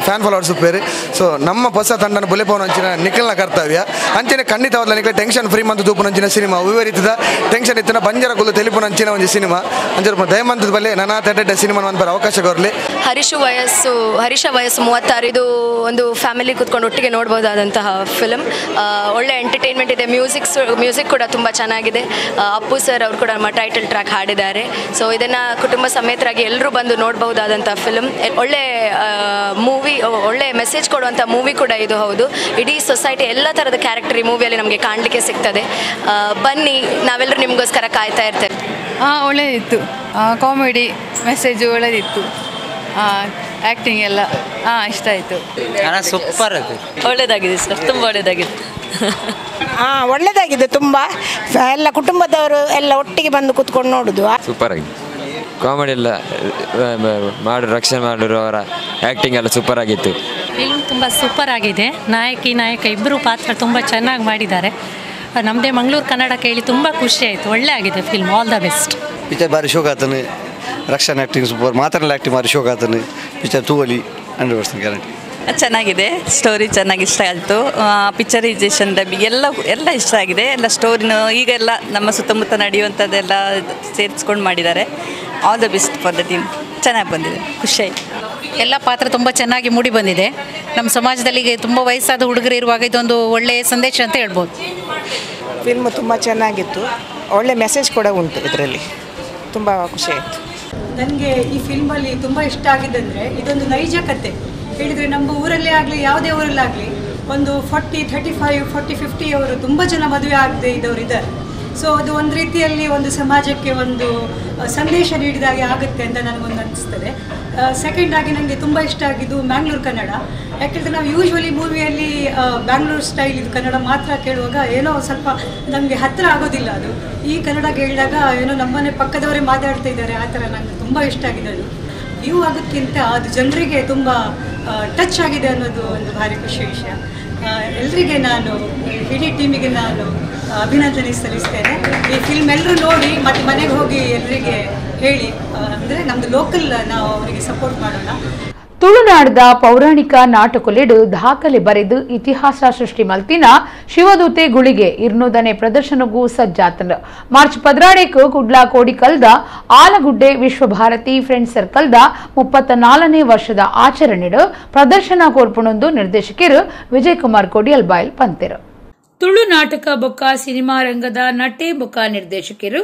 ಫ್ಯಾನ್ ಫಾಲೋವರ್ಸ್ ಉಪ್ಪೇರು. ಸೊ ನಮ್ಮ ಹೊಸ ತಂಡನ ಬುಲೆಪವನ ಅಂಚಿನ ನಿಖಲ್ನ ಕರ್ತವ್ಯ ಅಂಚನೆ ಖಂಡಿತವಾದ ನಿಖಲ ಟೆನ್ಷನ್ ಫ್ರೀ ಮಂತು ತೂಪುನ ಅಂಚಿನ ಸಿನಿಮಾ ವಿವರಿತದ ಟೆನ್ಷನ್ ಇತ್ತಿನ ಬಂಜರ ಗುಲ್ಲು ತೆಲಿಪುನ ಅಂಚಿನ ಒಂಜಿ ಸಿನಿಮಾ ಅಂಚ ದಯಮಂತದ ಬಲ್ಲೆ ನಾನಾ ತಡ್ಡೆ ಸಿನಿಮಾ ಅನ್ಪರ ಅವಕಾಶ ಕೊರಲಿ. ಹರೀಶ ವಯಸ್ಸು 36 ಇದು ಒಂದು ಫ್ಯಾಮಿಲಿ ಕೂತ್ಕೊಂಡು ಒಟ್ಟಿಗೆ ನೋಡ್ಬೋದಾದಂತಹ ಫಿಲಮ್. ಒಳ್ಳೆ ಎಂಟರ್ಟೈನ್ಮೆಂಟ್ ಇದೆ, ಮ್ಯೂಸಿಕ್ ಕೂಡ ತುಂಬ ಚೆನ್ನಾಗಿದೆ. ಅಪ್ಪು ಸರ್ ಅವರು ಕೂಡ ನಮ್ಮ ಟೈಟಲ್ ಟ್ರ್ಯಾಕ್ ಹಾಡಿದ್ದಾರೆ. ಸೊ ಇದನ್ನು ಕುಟುಂಬ ಸಮೇತರಾಗಿ ಎಲ್ಲರೂ ಬಂದು ನೋಡಬಹುದಾದಂಥ ಫಿಲಮ್. ಒಳ್ಳೆ ಮೂವಿ, ಒಳ್ಳೆ ಮೆಸೇಜ್ ಕೊಡುವಂಥ ಮೂವಿ ಕೂಡ ಇದು. ಹೌದು, ಇಡೀ ಸೊಸೈಟಿ ಎಲ್ಲ ಥರದ ಕ್ಯಾರೆಕ್ಟರ್ ಈ ಮೂವಿಯಲ್ಲಿ ನಮಗೆ ಕಾಣಲಿಕ್ಕೆ ಸಿಗ್ತದೆ. ಬನ್ನಿ, ನಾವೆಲ್ಲರೂ ನಿಮಗೋಸ್ಕರ ಕಾಯ್ತಾ ಇರ್ತೇವೆ. ಹಾಂ, ಒಳ್ಳೆಯದಿತ್ತು. ಕಾಮಿಡಿ ಮೆಸೇಜು ಒಳ್ಳೆಯದಿತ್ತು. ಆ್ಯಕ್ಟಿಂಗ್ ಎಲ್ಲ ಹಾಂ ಇಷ್ಟ ಆಯಿತು. ಸೂಪರ್, ಒಳ್ಳೆಯದಾಗಿದೆ ಸರ್, ತುಂಬ ಒಳ್ಳೆಯದಾಗಿದೆ. ಹಾಂ, ಒಳ್ಳೆಯದಾಗಿದೆ ತುಂಬ. ಎಲ್ಲ ಕುಟುಂಬದವರು ಎಲ್ಲ ಒಟ್ಟಿಗೆ ಬಂದು ಕೂತ್ಕೊಂಡು ನೋಡೋದು. ಸೂಪರ್ ಆಗಿದೆ. ಕಾಮಿಡಿ ಎಲ್ಲ ಮಾಡು, ರಕ್ಷಣೆ ಮಾಡೋರು ಅವರ ಆ್ಯಕ್ಟಿಂಗ್ ಎಲ್ಲ ಸೂಪರ್ ಆಗಿತ್ತು. ಫಿಲ್ಮ್ ತುಂಬ ಸೂಪರ್ ಆಗಿದೆ. ನಾಯಕಿ ನಾಯಕ ಇಬ್ಬರು ಪಾತ್ರ ತುಂಬ ಚೆನ್ನಾಗಿ ಮಾಡಿದ್ದಾರೆ. ನಮ್ಮದೇ ಮಂಗಳೂರು ಕನ್ನಡ ಕೇಳಿ ತುಂಬ ಖುಷಿ ಆಯಿತು. ಒಳ್ಳೆ ಆಗಿದೆ film. All the best. Picture ಭಾರಿ ಶೋಕ್ ಆತನೆ. ರಕ್ಷಣೆ ಆ್ಯಕ್ಟಿಂಗ್ ಸೂಪರ್, ಮಾತಾಡಲ್ಲ ಆ್ಯಕ್ಟಿಂಗ್ ಭಾರಿ ಶೋಕ್ ಆತನೆ. ಪಿಕ್ಚರ್ ತೂವಲಿ 100% ಗ್ಯಾರಂಟಿ. ಚೆನ್ನಾಗಿದೆ ಸ್ಟೋರಿ, ಚೆನ್ನಾಗಿ ಇಷ್ಟ ಆಯಿತು. ಪಿಕ್ಚರೈಸೇಷನ್ ಡಬ್ಬಿಂಗ್ ಎಲ್ಲ ಎಲ್ಲ ಇಷ್ಟ ಆಗಿದೆ. ಎಲ್ಲ ಸ್ಟೋರಿನೂ ಈಗೆಲ್ಲ ನಮ್ಮ ಸುತ್ತಮುತ್ತ ನಡೆಯುವಂಥದ್ದೆಲ್ಲ ಸೇರಿಸ್ಕೊಂಡು ಮಾಡಿದ್ದಾರೆ. All the best for the team. ಚೆನ್ನಾಗಿ ಬಂದಿದೆ, ಖುಷಿ ಆಯಿತು. ಎಲ್ಲ ಪಾತ್ರ ತುಂಬ ಚೆನ್ನಾಗಿ ಮೂಡಿ ಬಂದಿದೆ. ನಮ್ಮ ಸಮಾಜದಲ್ಲಿ ತುಂಬ ವಯಸ್ಸಾದ ಹುಡುಗರು ಇರುವಾಗ ಇದೊಂದು ಒಳ್ಳೆಯ ಸಂದೇಶ ಅಂತ ಹೇಳ್ಬೋದು. ಫಿಲ್ಮ್ ತುಂಬ ಚೆನ್ನಾಗಿತ್ತು, ಒಳ್ಳೆ ಮೆಸೇಜ್ ಕೂಡ ಉಂಟು ಇದರಲ್ಲಿ. ತುಂಬ ಖುಷಿ ಆಯಿತು ನನಗೆ. ಈ ಫಿಲ್ಮಲ್ಲಿ ತುಂಬ ಇಷ್ಟ ಆಗಿದ್ದಂದರೆ ಇದೊಂದು ನೈಜ ಕತೆ ಹೇಳಿದರೆ ನಮ್ಮ ಊರಲ್ಲೇ ಆಗಲಿ ಯಾವುದೇ ಊರಲ್ಲಾಗಲಿ ಒಂದು 40, 35, 40, 50 ಅವರು ತುಂಬ ಜನ ಮದುವೆ ಆಗದೆ ಇದ್ದವರು ಇದ್ದಾರೆ. ಸೊ ಅದು ಒಂದು ರೀತಿಯಲ್ಲಿ ಒಂದು ಸಮಾಜಕ್ಕೆ ಒಂದು ಸಂದೇಶ ನೀಡಿದಾಗೆ ಆಗುತ್ತೆ ಅಂತ ನನಗೊಂದು ಅನಿಸ್ತದೆ. ಸೆಕೆಂಡ್ ಆಗಿ ನನಗೆ ತುಂಬ ಇಷ್ಟ ಆಗಿದ್ದು ಮ್ಯಾಂಗ್ಳೂರು ಕನ್ನಡ. ಯಾಕೆಂದರೆ ನಾವು ಯೂಶ್ವಲಿ ಮೂವಿಯಲ್ಲಿ ಬ್ಯಾಂಗ್ಳೂರು ಸ್ಟೈಲ್ ಇದು ಕನ್ನಡ ಮಾತ್ರ ಕೇಳುವಾಗ ಏನೋ ಸ್ವಲ್ಪ ನಮಗೆ ಹತ್ತಿರ ಆಗೋದಿಲ್ಲ. ಅದು ಈ ಕನ್ನಡ ಕೇಳಿದಾಗ ಏನೋ ನಮ್ಮನೆ ಪಕ್ಕದವರೇ ಮಾತಾಡ್ತಾ ಇದ್ದಾರೆ, ಆ ಥರ ನನಗೆ ತುಂಬ ಇಷ್ಟ ಆಗಿದೆ. ಅದು ವ್ಯೂ ಆಗೋದಕ್ಕಿಂತ ಅದು ಜನರಿಗೆ ತುಂಬ ಟಚ್ ಆಗಿದೆ ಅನ್ನೋದು ಒಂದು ಭಾರಿ ಖುಷಿ ವಿಷಯ. ಎಲ್ರಿಗೆ ನಾನು ಇಡೀ ಟೀಮಿಗೆ ನಾನು ಅಭಿನಂದನೆ ಸಲ್ಲಿಸ್ತೇನೆ. ಈ ಫಿಲ್ಮ್ ಎಲ್ಲರೂ ನೋಡಿ ಮತ್ತು ಮನೆಗೆ ಹೋಗಿ ಎಲ್ಲರಿಗೆ ಹೇಳಿ, ಅಂದರೆ ನಮ್ಮದು ಲೋಕಲ್ ನಾವು ಅವರಿಗೆ ಸಪೋರ್ಟ್ ಮಾಡೋಣ. ತುಳುನಾಡದ ಪೌರಾಣಿಕ ನಾಟಕೊಲೆಡು ದಾಖಲೆ ಬರೆದು ಇತಿಹಾಸ ಸೃಷ್ಟಿ ಮಲ್ತಿನ ಶಿವದೂತೆ ಗುಳಿಗೆ 200ನೇ ಪ್ರದರ್ಶನಗೂ ಸಜ್ಜಾತನ. ಮಾರ್ಚ್ 14 ಕುಡ್ಲಾ ಕೋಡಿಕಲ್ದ ಆಲಗುಡ್ಡೆ ವಿಶ್ವಭಾರತಿ ಫ್ರೆಂಡ್ ಸರ್ಕಲ್ದ 34ನೇ ವರ್ಷದ ಆಚರಣೆಡು ಪ್ರದರ್ಶನ ಕೋರ್ಪುಣೊಂದು ನಿರ್ದೇಶಕರು ವಿಜಯ್ ಕುಮಾರ್ ಕೋಡಿಯಲ್ಬಾಯಿಲ್ ಪಂತೆರು. Tulu ನಾಟಕ ಬೊಕ್ಕ ಸಿನಿಮಾ ರಂಗದ ನಟೆ ಬೊಕ್ಕ ನಿರ್ದೇಶಕರು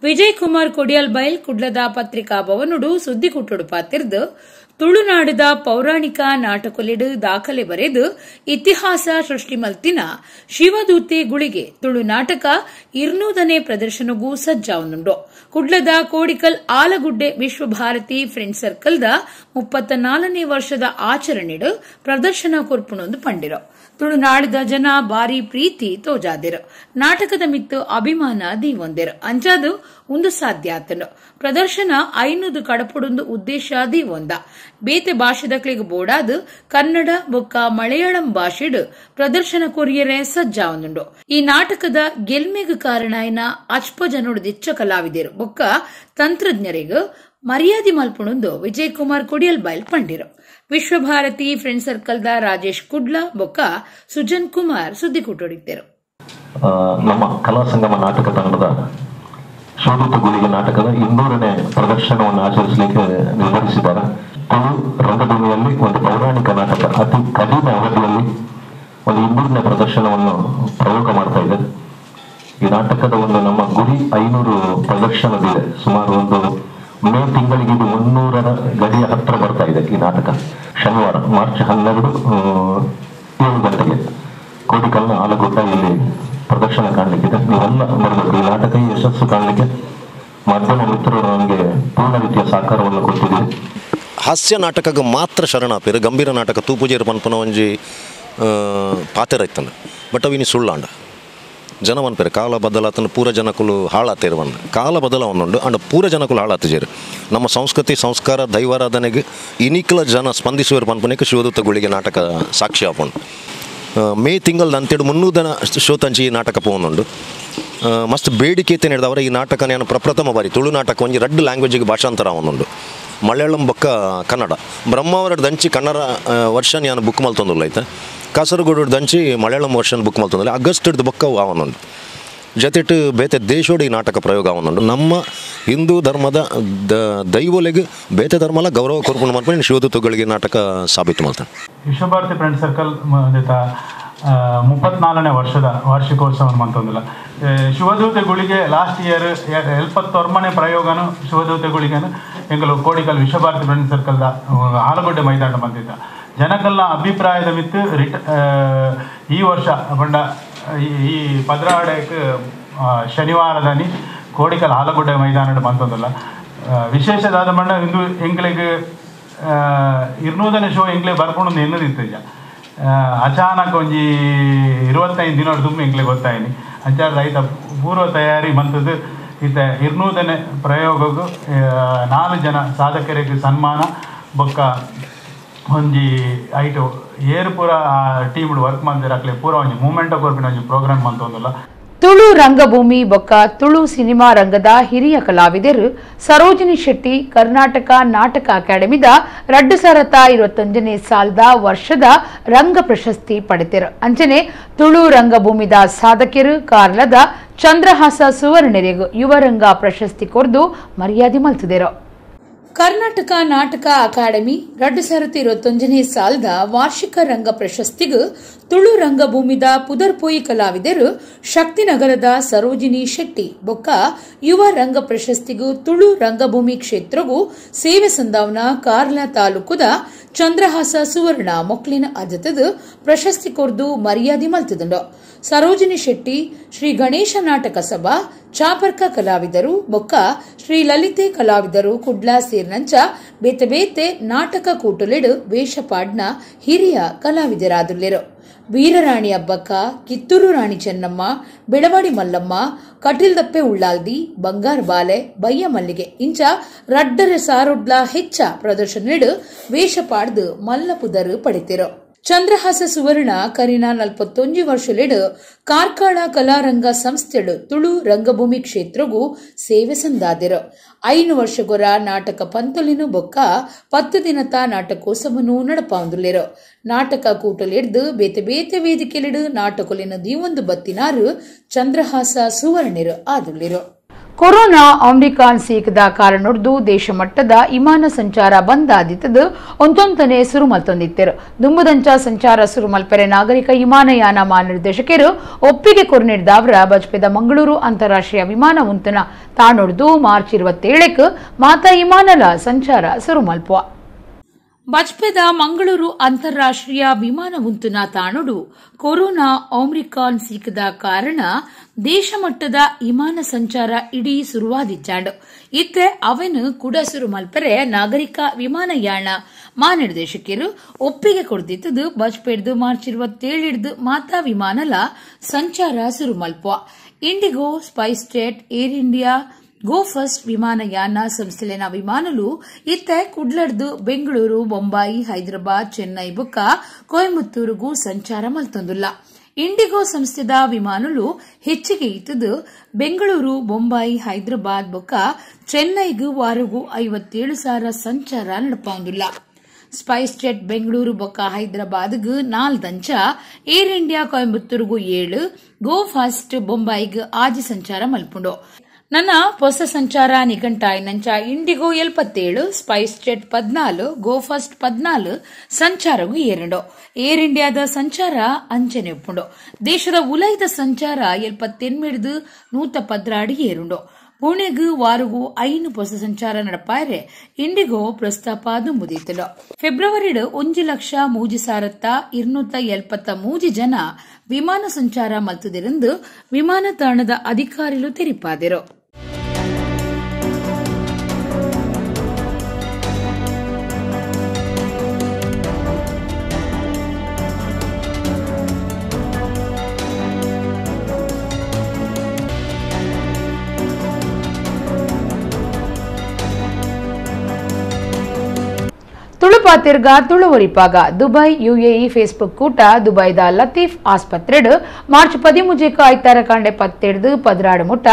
ವಿಜಯ್ ಕುಮಾರ್ ಕೊಡಿಯಲ್ ಬೈಲ್ ಕುಡ್ಲದ ಪತ್ರಿಕಾ ಭವನುಡು ಸುದ್ದಿಕೂಟೊಡು ಪಾತಿರ್ದು ತುಳುನಾಡದ ಪೌರಾಣಿಕ ನಾಟಕೊಲೆಡು ದಾಖಲೆ ಬರೆದು ಇತಿಹಾಸ ಸೃಷ್ಟಿ ಮಲ್ತಿನ ಶಿವದೂತೆ ಗುಳಿಗೆ ತುಳು ನಾಟಕ 200ನೇ ಪ್ರದರ್ಶನಗೂ ಸಜ್ಜಾವನುಂಡು. ಕುಡ್ಲದ ಕೋಡಿಕಲ್ ಆಲಗುಡ್ಡೆ ವಿಶ್ವಭಾರತಿ ಫ್ರೆಂಡ್ ಸರ್ಕಲ್ದ 34ನೇ ವರ್ಷದ ಆಚರಣೆಡು ಪ್ರದರ್ಶನ ಕೊರ್ಪುಣೊಂದು ಪಂಡಿರು. ತುಳುನಾಡದ ಜನ ಬಾರಿ ಪ್ರೀತಿ ತೋಜಾದಿರು, ನಾಟಕದ ಮಿತ್ತು ಅಭಿಮಾನ ದೀವೊಂದಿರು. ಅಂಚಾದು ಒಂದು ಸಾಧ್ಯ ಆತನು. ಪ್ರದರ್ಶನ 500 ಕಡಪುಡೊಂದು ಉದ್ದೇಶ ದೀವೊಂದ. ಬೇತೆ ಭಾಷೆದಕ್ಲಿಗೆ ಬೋಡಾದು ಕನ್ನಡ ಬೊಕ್ಕ ಮಲಯಾಳಂ ಭಾಷೆಡು ಪ್ರದರ್ಶನ ಕೊರಿಯರೆ ಸಜ್ಜಾವನುಂಡು. ಈ ನಾಟಕದ ಗೆಲ್ಮೆಗ್ ಕಾರಣ ಅಚ್ಪ ಜನೊಡು ದಿಚ್ಚ ಕಲಾವಿದರು ಬೊಕ್ಕ ತಂತ್ರಜ್ಞರಿಗೂ ಮರ್ಯಾದೆ ಮಲ್ಪುಣೊಂದು ವಿಜಯ್ ಕುಮಾರ್ ಕೊಡಿಯಲ್ ಬೈಲ್ ಪಂಡಿರು. ವಿಶ್ವಭಾರತಿ ಫ್ರೆಂಡ್ ಸರ್ಕಲ್ದ ರಾಜೇಶ್ ಕುಡ್ಲ ಬೊಕ್ಕ ಸುಜನ್ ಕುಮಾರ್ ಸುದ್ದಿಕೂಟೊಡಿದ್ದರು. ನಮ್ಮ ಕಲಾ ಸಂಗಮ ನಾಟಕ ತಂಡದ ಶಿವದೂತ ಗುಳಿಗೆ ನಾಟಕದ 200ನೇ ಪ್ರದರ್ಶನವನ್ನು ಆಚರಿಸಲಿಕ್ಕೆ ನಿರ್ಧರಿಸಿದ್ದಾರೆ. ತುಳು ರಂಗಭೂಮಿಯಲ್ಲಿ ಒಂದು ಪೌರಾಣಿಕ ನಾಟಕ ಅತಿ ಕಡಿಮೆ ಅವಧಿಯಲ್ಲಿ ಒಂದು 200ನೇ ಪ್ರದರ್ಶನವನ್ನು ಪ್ರಯೋಗ ಮಾಡ್ತಾ ಇದೆ. ಈ ನಾಟಕದ ಒಂದು ನಮ್ಮ ಗುರಿ 500 ಪ್ರದರ್ಶನದಿದೆ. ಸುಮಾರು ಒಂದು ಮೇ ತಿಂಗಳಿಗೆ ಇದು 300ರ ಗಡಿಯ ಹತ್ರ ಬರ್ತಾ ಇದೆ ಈ ನಾಟಕ. ಶನಿವಾರ ಮಾರ್ಚ್ 12 7 ಗಂಟೆಗೆ ಕೋಡಿಕಲ್ನ ಆಲಗುಡ್ಡ ಇಲ್ಲಿ ಪ್ರದರ್ಶನ ಕಾಣಲಿಕ್ಕಿದೆ. ನೀವೆಲ್ಲ ಬರಬೇಕು. ಈ ನಾಟಕ ಯಶಸ್ಸು ಕಾಣಲಿಕ್ಕೆ ಮಾಧ್ಯಮ ಮಿತ್ರರು ನಮಗೆ ಪೂರ್ಣ ರೀತಿಯ ಸಹಕಾರವನ್ನು ಕೊಟ್ಟಿದ್ದೀವಿ. ಹಾಸ್ಯ ನಾಟಕಕ್ಕೆ ಮಾತ್ರ ಶರಣಾಪೇರು, ಗಂಭೀರ ನಾಟಕ ತೂಪುಜೇರು ಪನ್ಪುನ ಒಂಜಿ ಪಾತೆರ ಇತ್ತಂಡ. ಬಟ್ ಅವು ಇನಿ ಸುಳ್ಳಾಂಡ ಜನ ಪನ್ಪೇರು ಕಾಲ ಬದಲಾತನ ಪೂರ ಜನಕುಲು ಹಾಳಾತಿರುವನ್ ಕಾಲ ಬದಲಾವಣೆ ಅಂಡ್ ಪೂರ ಜನಕುಲು ಹಾಳಾತಿಜೇರು. ನಮ್ಮ ಸಂಸ್ಕೃತಿ ಸಂಸ್ಕಾರ ದೈವಾರಾಧನೆಗೆ ಇನಿಕಲ ಜನ ಸ್ಪಂದಿಸುವರು ಪನ್ಪುನಕ್ಕೆ ಶಿವದೂತ ಗುಳಿಗೆ ನಾಟಕ ಸಾಕ್ಷಿ ಆಪುಂಡು. ಮೇ ತಿಂಗಳ ಅಂತೇಳಿ 300 ಶೋತಂಚಿ ಈ ನಾಟಕ ಪೋನುಂಡು. ಮಸ್ತ್ ಬೇಡಿಕೆ ಹಿಡಿದವರ ಈ ನಾಟಕ ನಾನು ಪ್ರಪ್ರಥಮ ಬಾರಿ ತುಳು ನಾಟಕ ಒಂಜಿ 2 ಲ್ಯಾಂಗ್ವೇಜಿಗೆ ಭಾಷಾಂತರ ಅವನುಂಡು, ಮಲಯಾಳಂ ಬೊಕ್ಕ ಕನ್ನಡ. ಬ್ರಹ್ಮಾವರ ದಂಚಿ ಕನ್ನಡ ವರ್ಷನ್ ಯಾನು ಬುಕ್ ಮಲ್ತೊಂದುಲ್ಲ ಐತೆ, ಕಾಸರಗೋಡು ದಂಚಿ ಮಲಯಾಳಂ ವರ್ಷನ್ ಬುಕ್ ಮಲ್ತೊಂದುಲ್ಲ. ಆಗಸ್ಟ್ ಬೊಕ್ಕ ಅವನುಂಡು. ಜೊತೆಟು ಬೇತೆ ದೇಶೋಡು ಈ ನಾಟಕ ಪ್ರಯೋಗ ಅವನುಂಡು. ನಮ್ಮ ಹಿಂದೂ ಧರ್ಮದ ದೈವೊಲೆಗೆ ಬೇತೆ ಧರ್ಮಲ ಗೌರವ ಕೊರ್ಪುಂಡು ಮಲ್ಪುನ ಶಿವದೂತಗಳಿಗೆ ನಾಟಕ ಸಾಬೀತು ಮಲ್ತಾನೆ. ವಿಶ್ವಭಾರತಿ ಫ್ರೆಂಡ್ ಸರ್ಕಲ್ 34ನೇ ವರ್ಷದ ವಾರ್ಷಿಕೋತ್ಸವ ಮಂತೊಂದಿಲ್ಲ. ಶಿವದೂತೆ ಗುಳಿಗೆ ಲಾಸ್ಟ್ ಇಯರ್ 79ನೇ ಪ್ರಯೋಗನು ಶಿವದೂತೆ ಗುಳಿಗೆನು ಎಂಗಲು ಕೋಡಿಕಲ್ ವಿಶ್ವಭಾರತಿ ಫ್ರೆಂಡ್ ಸರ್ಕಲ್ದ ಆಲಗುಡ್ಡೆ ಮೈದಾನ ಬಂದಿದ್ದ. ಜನಕಲ್ನ ಅಭಿಪ್ರಾಯದ ಮಿತ್ತು ಈ ವರ್ಷ ಬಂಡ ಈ ಪದ್ರಾಡಕ್ಕೆ ಶನಿವಾರದಾನಿ ಕೋಡಿಕಲ್ ಆಲಗುಡ್ಡೆ ಮೈದಾನ ಬಂತೊಂದಿಲ್ಲ. ವಿಶೇಷದಾದ ಬಂಡ ಇಂದು ಎಂಗ್ಲಿಗೆ 200ನೇ ಶೋ ಎಂಗ್ಲೆ ಬರ್ಕೊಂಡು ಎನ್ನದಿತ್ತು. ಅಚಾನಕ್ ಒಂಜಿ 25 ದಿನ ತುಂಬ ಎಂಗ್ಲೆ ಗೊತ್ತಾಯಿನಿ. ಅಂಚಾರ ರೈತ ಪೂರ್ವ ತಯಾರಿ ಮಂತದ್ದು ಇತ್ತ 200ನೇ ಪ್ರಯೋಗಕ್ಕೂ 4 ಜನ ಸಾಧಕರಿಗೆ ಸನ್ಮಾನ ಬೊಕ್ಕ ಒಂಜಿ ಐಟು ಏರು ಪೂರ ಟೀಮ್ ವರ್ಕ್ ಮಂದಿರ ಪೂರ ಒಂಜಿ ಮೂವ್ಮೆಂಟ್ ಕೊರ್ಪಿನ ಒಂಜಿ ಪ್ರೋಗ್ರಾಮ್ ಮಂತೊಂದಿಲ್ಲ. ತುಳು ರಂಗಭೂಮಿ ಬೊಕ್ಕ ತುಳು ಸಿನಿಮಾ ರಂಗದ ಹಿರಿಯ ಕಲಾವಿದರು ಸರೋಜಿನಿ ಶೆಟ್ಟಿ ಕರ್ನಾಟಕ ನಾಟಕ ಅಕಾಡೆಮಿದ 2021ನೇ ಸಾಲದ ವರ್ಷದ ರಂಗ ಪ್ರಶಸ್ತಿ ಪಡೆದರು. ಅಂಚನೆ ತುಳು ರಂಗಭೂಮಿದ ಸಾಧಕರು ಕಾರ್ಲದ ಚಂದ್ರಹಾಸ ಸುವರ್ಣರಿಗೂ ಯುವರಂಗ ಪ್ರಶಸ್ತಿ ಕೊರ್ದು ಮರ್ಯಾದೆ ಮಲ್ತಿದರು. ಕರ್ನಾಟಕ ನಾಟಕ ಅಕಾಡೆಮಿ 2021ನೇ ಸಾಲದ ವಾರ್ಷಿಕ ರಂಗ ಪ್ರಶಸ್ತಿಗೂ ತುಳು ರಂಗಭೂಮಿದ ಪುದರ್ಪೋಯಿ ಕಲಾವಿದರು ಶಕ್ತಿನಗರದ ಸರೋಜಿನಿ ಶೆಟ್ಟಿ ಬೊಕ್ಕ ಯುವ ರಂಗ ಪ್ರಶಸ್ತಿಗೂ ತುಳು ರಂಗಭೂಮಿ ಕ್ಷೇತ್ರಗೂ ಸೇವೆ ಸಂದಾವನ ಕಾರ್ಲ ತಾಲೂಕುದ ಚಂದ್ರಹಾಸ ಸುವರ್ಣ ಮೊಕ್ಲಿನ ಅಜತದ ಪ್ರಶಸ್ತಿ ಕೊರ್ದು ಮರ್ಯಾದೆ ಮಲ್ತಿದಂಡು. ಸರೋಜಿನಿ ಶೆಟ್ಟಿ ಶ್ರೀ ಗಣೇಶ ನಾಟಕ ಸಭಾ ಚಾಪರ್ಕ ಕಲಾವಿದರು ಬೊಕ್ಕ ಶ್ರೀ ಲಲಿತೆ ಕಲಾವಿದರು ಕುಡ್ಲ ಸೇರ್ನಂಚ ಬೇತೆ ಬೇತೆ ನಾಟಕ ಕೂಟುಲೆಡು ವೇಷಪಾಡ್ನ ಹಿರಿಯ ಕಲಾವಿದರಾದುಲ್ಲೆರು. ವೀರರಾಣಿ ಅಬ್ಬಕ್ಕ, ಕಿತ್ತೂರು ರಾಣಿ ಚೆನ್ನಮ್ಮ, ಬೆಳವಾಡಿ ಮಲ್ಲಮ್ಮ, ಕಟಿಲ್ದಪ್ಪೆ ಉಳ್ಳಾಲ್ದಿ, ಬಂಗಾರ ಬಾಲೆ, ಬಯ್ಯ ಮಲ್ಲಿಗೆ ಇಂಚ ರಡ್ಡರೆ ಸಾರೊಡ್ಲ ಹೆಚ್ಚ ಪ್ರದರ್ಶನ ವೇಷಪಾಡ್ದು ಮಲ್ಲಪುದರು ಪಡಿತಿರು. ಚಂದ್ರಹಾಸ ಸುವರ್ಣ ಕರಿನ 41 ವರ್ಷಲೆಡು ಕಾರ್ಕಳ ಕಲಾರಂಗ ಸಂಸ್ಥೆಡು ತುಳು ರಂಗಭೂಮಿ ಕ್ಷೇತ್ರಗೂ ಸೇವೆ ಸಂದಾದಿರು. 5 ವರ್ಷಗೊರ ನಾಟಕ ಪಂತೊಲಿನು ಬೊಕ್ಕ 10 ದಿನತ ನಾಟಕೋತ್ಸವನು ನಡಪಾಂದುಲ್ಲೆರು. ನಾಟಕ ಕೂಟಲಿಡ್ದು ಬೇತೆ ಬೇತೆ ವೇದಿಕೆಲಿಡು ನಾಟಕೊಲಿನ ದೀವೊಂದು ಬತ್ತಿನಾರು ಚಂದ್ರಹಾಸ ಸುವರ್ಣರು ಆದುಳ್ಳಿರು. Corona Omicron ಸೀಕದ ಕಾರಣೊಡ್ದು ದೇಶ ಮಟ್ಟದ ವಿಮಾನ ಸಂಚಾರ ಬಂದ್ ಆದಿತ್ತದು ಒಂದೊಂದನೆ ಸುರು ಮಲ್ತೊಂದಿತ್ತೆರು. ದುಂಬುದಂಚ ಸಂಚಾರ ಸುರು ಮಲ್ಪೆರೆ ನಾಗರಿಕ ವಿಮಾನಯಾನ ಮಹಾನಿರ್ದೇಶಕರು ಒಪ್ಪಿಗೆ ಕೊರ್ನಿಡ್ದಾವ್ರ ಬಜ್ಪೆದ ಮಂಗಳೂರು ಅಂತಾರಾಷ್ಟ್ರೀಯ ವಿಮಾನ ಉಂತನ ತಾಣೊಡ್ದು ಮಾರ್ಚ್ 27ಕ್ಕೆ ಮಾತಾ ವಿಮಾನಲ ಸಂಚಾರ ಸುರು ಮಲ್ಪುವ. ಬಜ್ಪೆದ ಮಂಗಳೂರು ಅಂತಾರಾಷ್ಟ್ರೀಯ ವಿಮಾನ ಉಂತುನ ತಾಣುಡು ಕೊರೋನಾ ಒಮ್ರಿಕಾನ್ ಸೀಕದ ಕಾರಣ ದೇಶ ಮಟ್ಟದ ವಿಮಾನ ಸಂಚಾರ ಇಡೀ ಸುರುವಾದಿಚ್ಚಾಂಡು. ಇತ್ತೆ ಅವೆನು ಕುಡ ಸುರು ಮಲ್ಪರೆ ನಾಗರಿಕ ವಿಮಾನಯಾನ ಮಹಾನಿರ್ದೇಶಕರು ಒಪ್ಪಿಗೆ ಕೊಡ್ದಿತ್ತದು ಬಜ್ಪೆಡ್ದು ಮಾರ್ಚ್ 27 ಮಾತಾ ವಿಮಾನಲ ಸಂಚಾರ ಸುರು ಮಲ್ಪುವ. IndiGo, SpiceJet, Air India, Go First ವಿಮಾನಯಾನ ಸಂಸ್ಥೆಲಿನ ವಿಮಾನಲು ಇತ್ತೆ ಕುಡ್ಲಡ್ದು ಬೆಂಗಳೂರು, ಬೊಂಬಾಯಿ, ಹೈದರಾಬಾದ್, ಚೆನ್ನೈ ಬುಕ್ಕ ಕೊಯಮತ್ತೂರುಗೂ ಸಂಚಾರ ಮಲ್ತೊಂದುಲ್ಲ. ಇಂಡಿಗೋ ಸಂಸ್ಥೆದ ವಿಮಾನಲು ಹೆಚ್ಚಿಗೆ ಇತ್ತದು ಬೆಂಗಳೂರು, ಬೊಂಬಾಯಿ, ಹೈದರಾಬಾದ್ ಬುಕ್ಕ ಚೆನ್ನೈಗೂ ವಾರಗೂ 57,000 ಸಂಚಾರ ನಡಪೊಂದುಲ್ಲ. ಸ್ಪೈಸ್ ಜೆಟ್ ಬೆಂಗಳೂರು ಬೊಕ್ಕ ಹೈದರಾಬಾದ್ಗ್ 4 ದಂಚ, ಏರ್ ಇಂಡಿಯಾ ಕೊಯಂಬತ್ತೂರುಗೂ 7, ಗೋ ಫಸ್ಟ್ ಬೊಂಬಾಯಿಗ್ 6 ಸಂಚಾರ ಮಲ್ಪುಂಡು. ನನ್ನ ಹೊಸ ಸಂಚಾರ ನಿಘಂಟಾಯಿನಂಚ IndiGo 77, Spice Jet 14, Go First 14 ಸಂಚಾರಗೂ ಏರುಂಡು. ಏರ್ ಇಂಡಿಯಾದ ಸಂಚಾರ ಅಂಚನೆ ಉಪ್ಪುಂಡು. ದೇಶದ ಉಲೈದ ಸಂಚಾರ 78 112 ಏರುಂಡು. ಪುಣೆಗ್ ವಾರಗೂ 5 ಹೊಸ ಸಂಚಾರ ನಡಪಾಯರೆ ಇಂಡಿಗೋ ಪ್ರಸ್ತಾಪ ದುಂಬುದೀತಲು. ಫೆಬ್ರವರಿ 1,03,273 ಜನ ವಿಮಾನ ಸಂಚಾರ ಮಲ್ತುದಿರೆಂದು ವಿಮಾನ ತಾಣದ ಅಧಿಕಾರಿಗಳು ತೆರಿಪಾದರು. ತುಳುಪಾತಿರ್ಗ ತುಳುವರಿಪಾಗ Dubai UAE Facebook ಕೂಟ ದುಬೈದ ಲತೀಫ್ ಆಸ್ಪತ್ರೆಡ್ ಮಾರ್ಚ್ 13 ಆಯ್ತಾರ ಕಾಂಡೆ 17 16 ಮುಟ್ಟ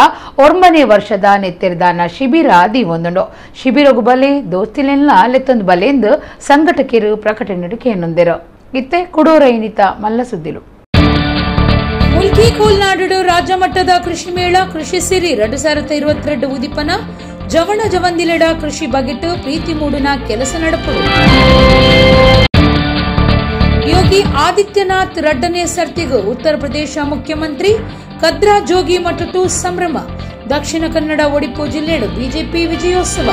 9ನೇ ವರ್ಷದ ನೆತ್ತಿರ್ದಾನ ಶಿಬಿರ ದೀವೊಂದುಂಡು. ಶಿಬಿರಗು ಬಲೆ ದೋಸ್ತಿಲೆಲ್ಲ ಲೆತ್ತೊಂದು ಬಲೆ ಎಂದು ಸಂಘಟಕರು ಪ್ರಕಟಣೆ ಕೇನೊಂದಿರು. ಇತ್ತೆ ಕುಡೋರ ಏನಿತ ಮಲ್ಲ ಸುದ್ದಿಲು. ಮುಲ್ಕಿ ಕೋಲ್ನಾಡು ರಾಜ್ಯ ಮಟ್ಟದ ಕೃಷಿ ಮೇಳ ಕೃಷಿ ಸಿರಿ 2022 ಉದೀಪನ ಜವಣ ಜವಂದಿಲೆಡ ಕೃಷಿ ಬಗೆಟ್ ಪ್ರೀತಿ ಮೂಡುನ ಕೆಲಸ ನಡಪುಡು. ಯೋಗಿ ಆದಿತ್ಯನಾಥ್ 2ನೇ ಸರ್ತಿಗೂ ಉತ್ತರ ಪ್ರದೇಶ ಮುಖ್ಯಮಂತ್ರಿ ಕದ್ರಾ ಜೋಗಿ ಮಠಟು ಸಂಭ್ರಮ. ದಕ್ಷಿಣ ಕನ್ನಡ ಒಡಿಪು ಜಿಲ್ಲೆಡು ಬಿಜೆಪಿ ವಿಜಯೋತ್ಸವ.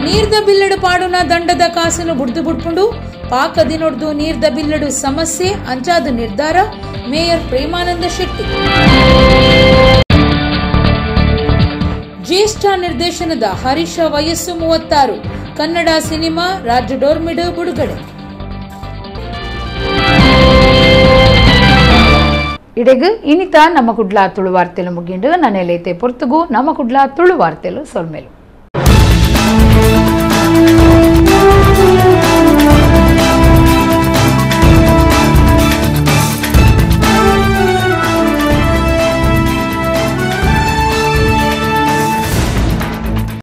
ನೀರ್ದ ಬಿಲ್ಲಡು ಪಾಡುನ ದಂಡದ ಕಾಸನ್ನು ಬುಡ್ದು ಬುಡ್ಪುಂಡು ಪಾಕ ದಿನೊಡ್ದು ನೀರ್ದ ಬಿಲ್ಲಡು ಸಮಸ್ಯೆ ಅಂಚಾದ ನಿರ್ಧಾರ ಮೇಯರ್ ಪ್ರೇಮಾನಂದ ಶೆಟ್ಟಿ. ಜ್ಯೇಷ್ಠ ನಿರ್ದೇಶನದ ಹರೀಶ ವಯಸ್ಸು 36 ಕನ್ನಡ ಸಿನಿಮಾ ರಾಜ್ಯ ಡೋರ್ಮಿಡ್ ಬಿಡುಗಡೆ. ಇಡೆಗ್ ಇನಿತ ನಮ್ಮ ಕುಡ್ಲ ತುಳು ವಾರ್ತೆಲು ಮುಗಿಂಡು ನನೆಲೇತೆ ಪೊರ್ತುಗು ನಮ್ಮ ಕುಡ್ಲ ತುಳು ವಾರ್ತೆಲು ಸೊಲ್ಮೇಲು.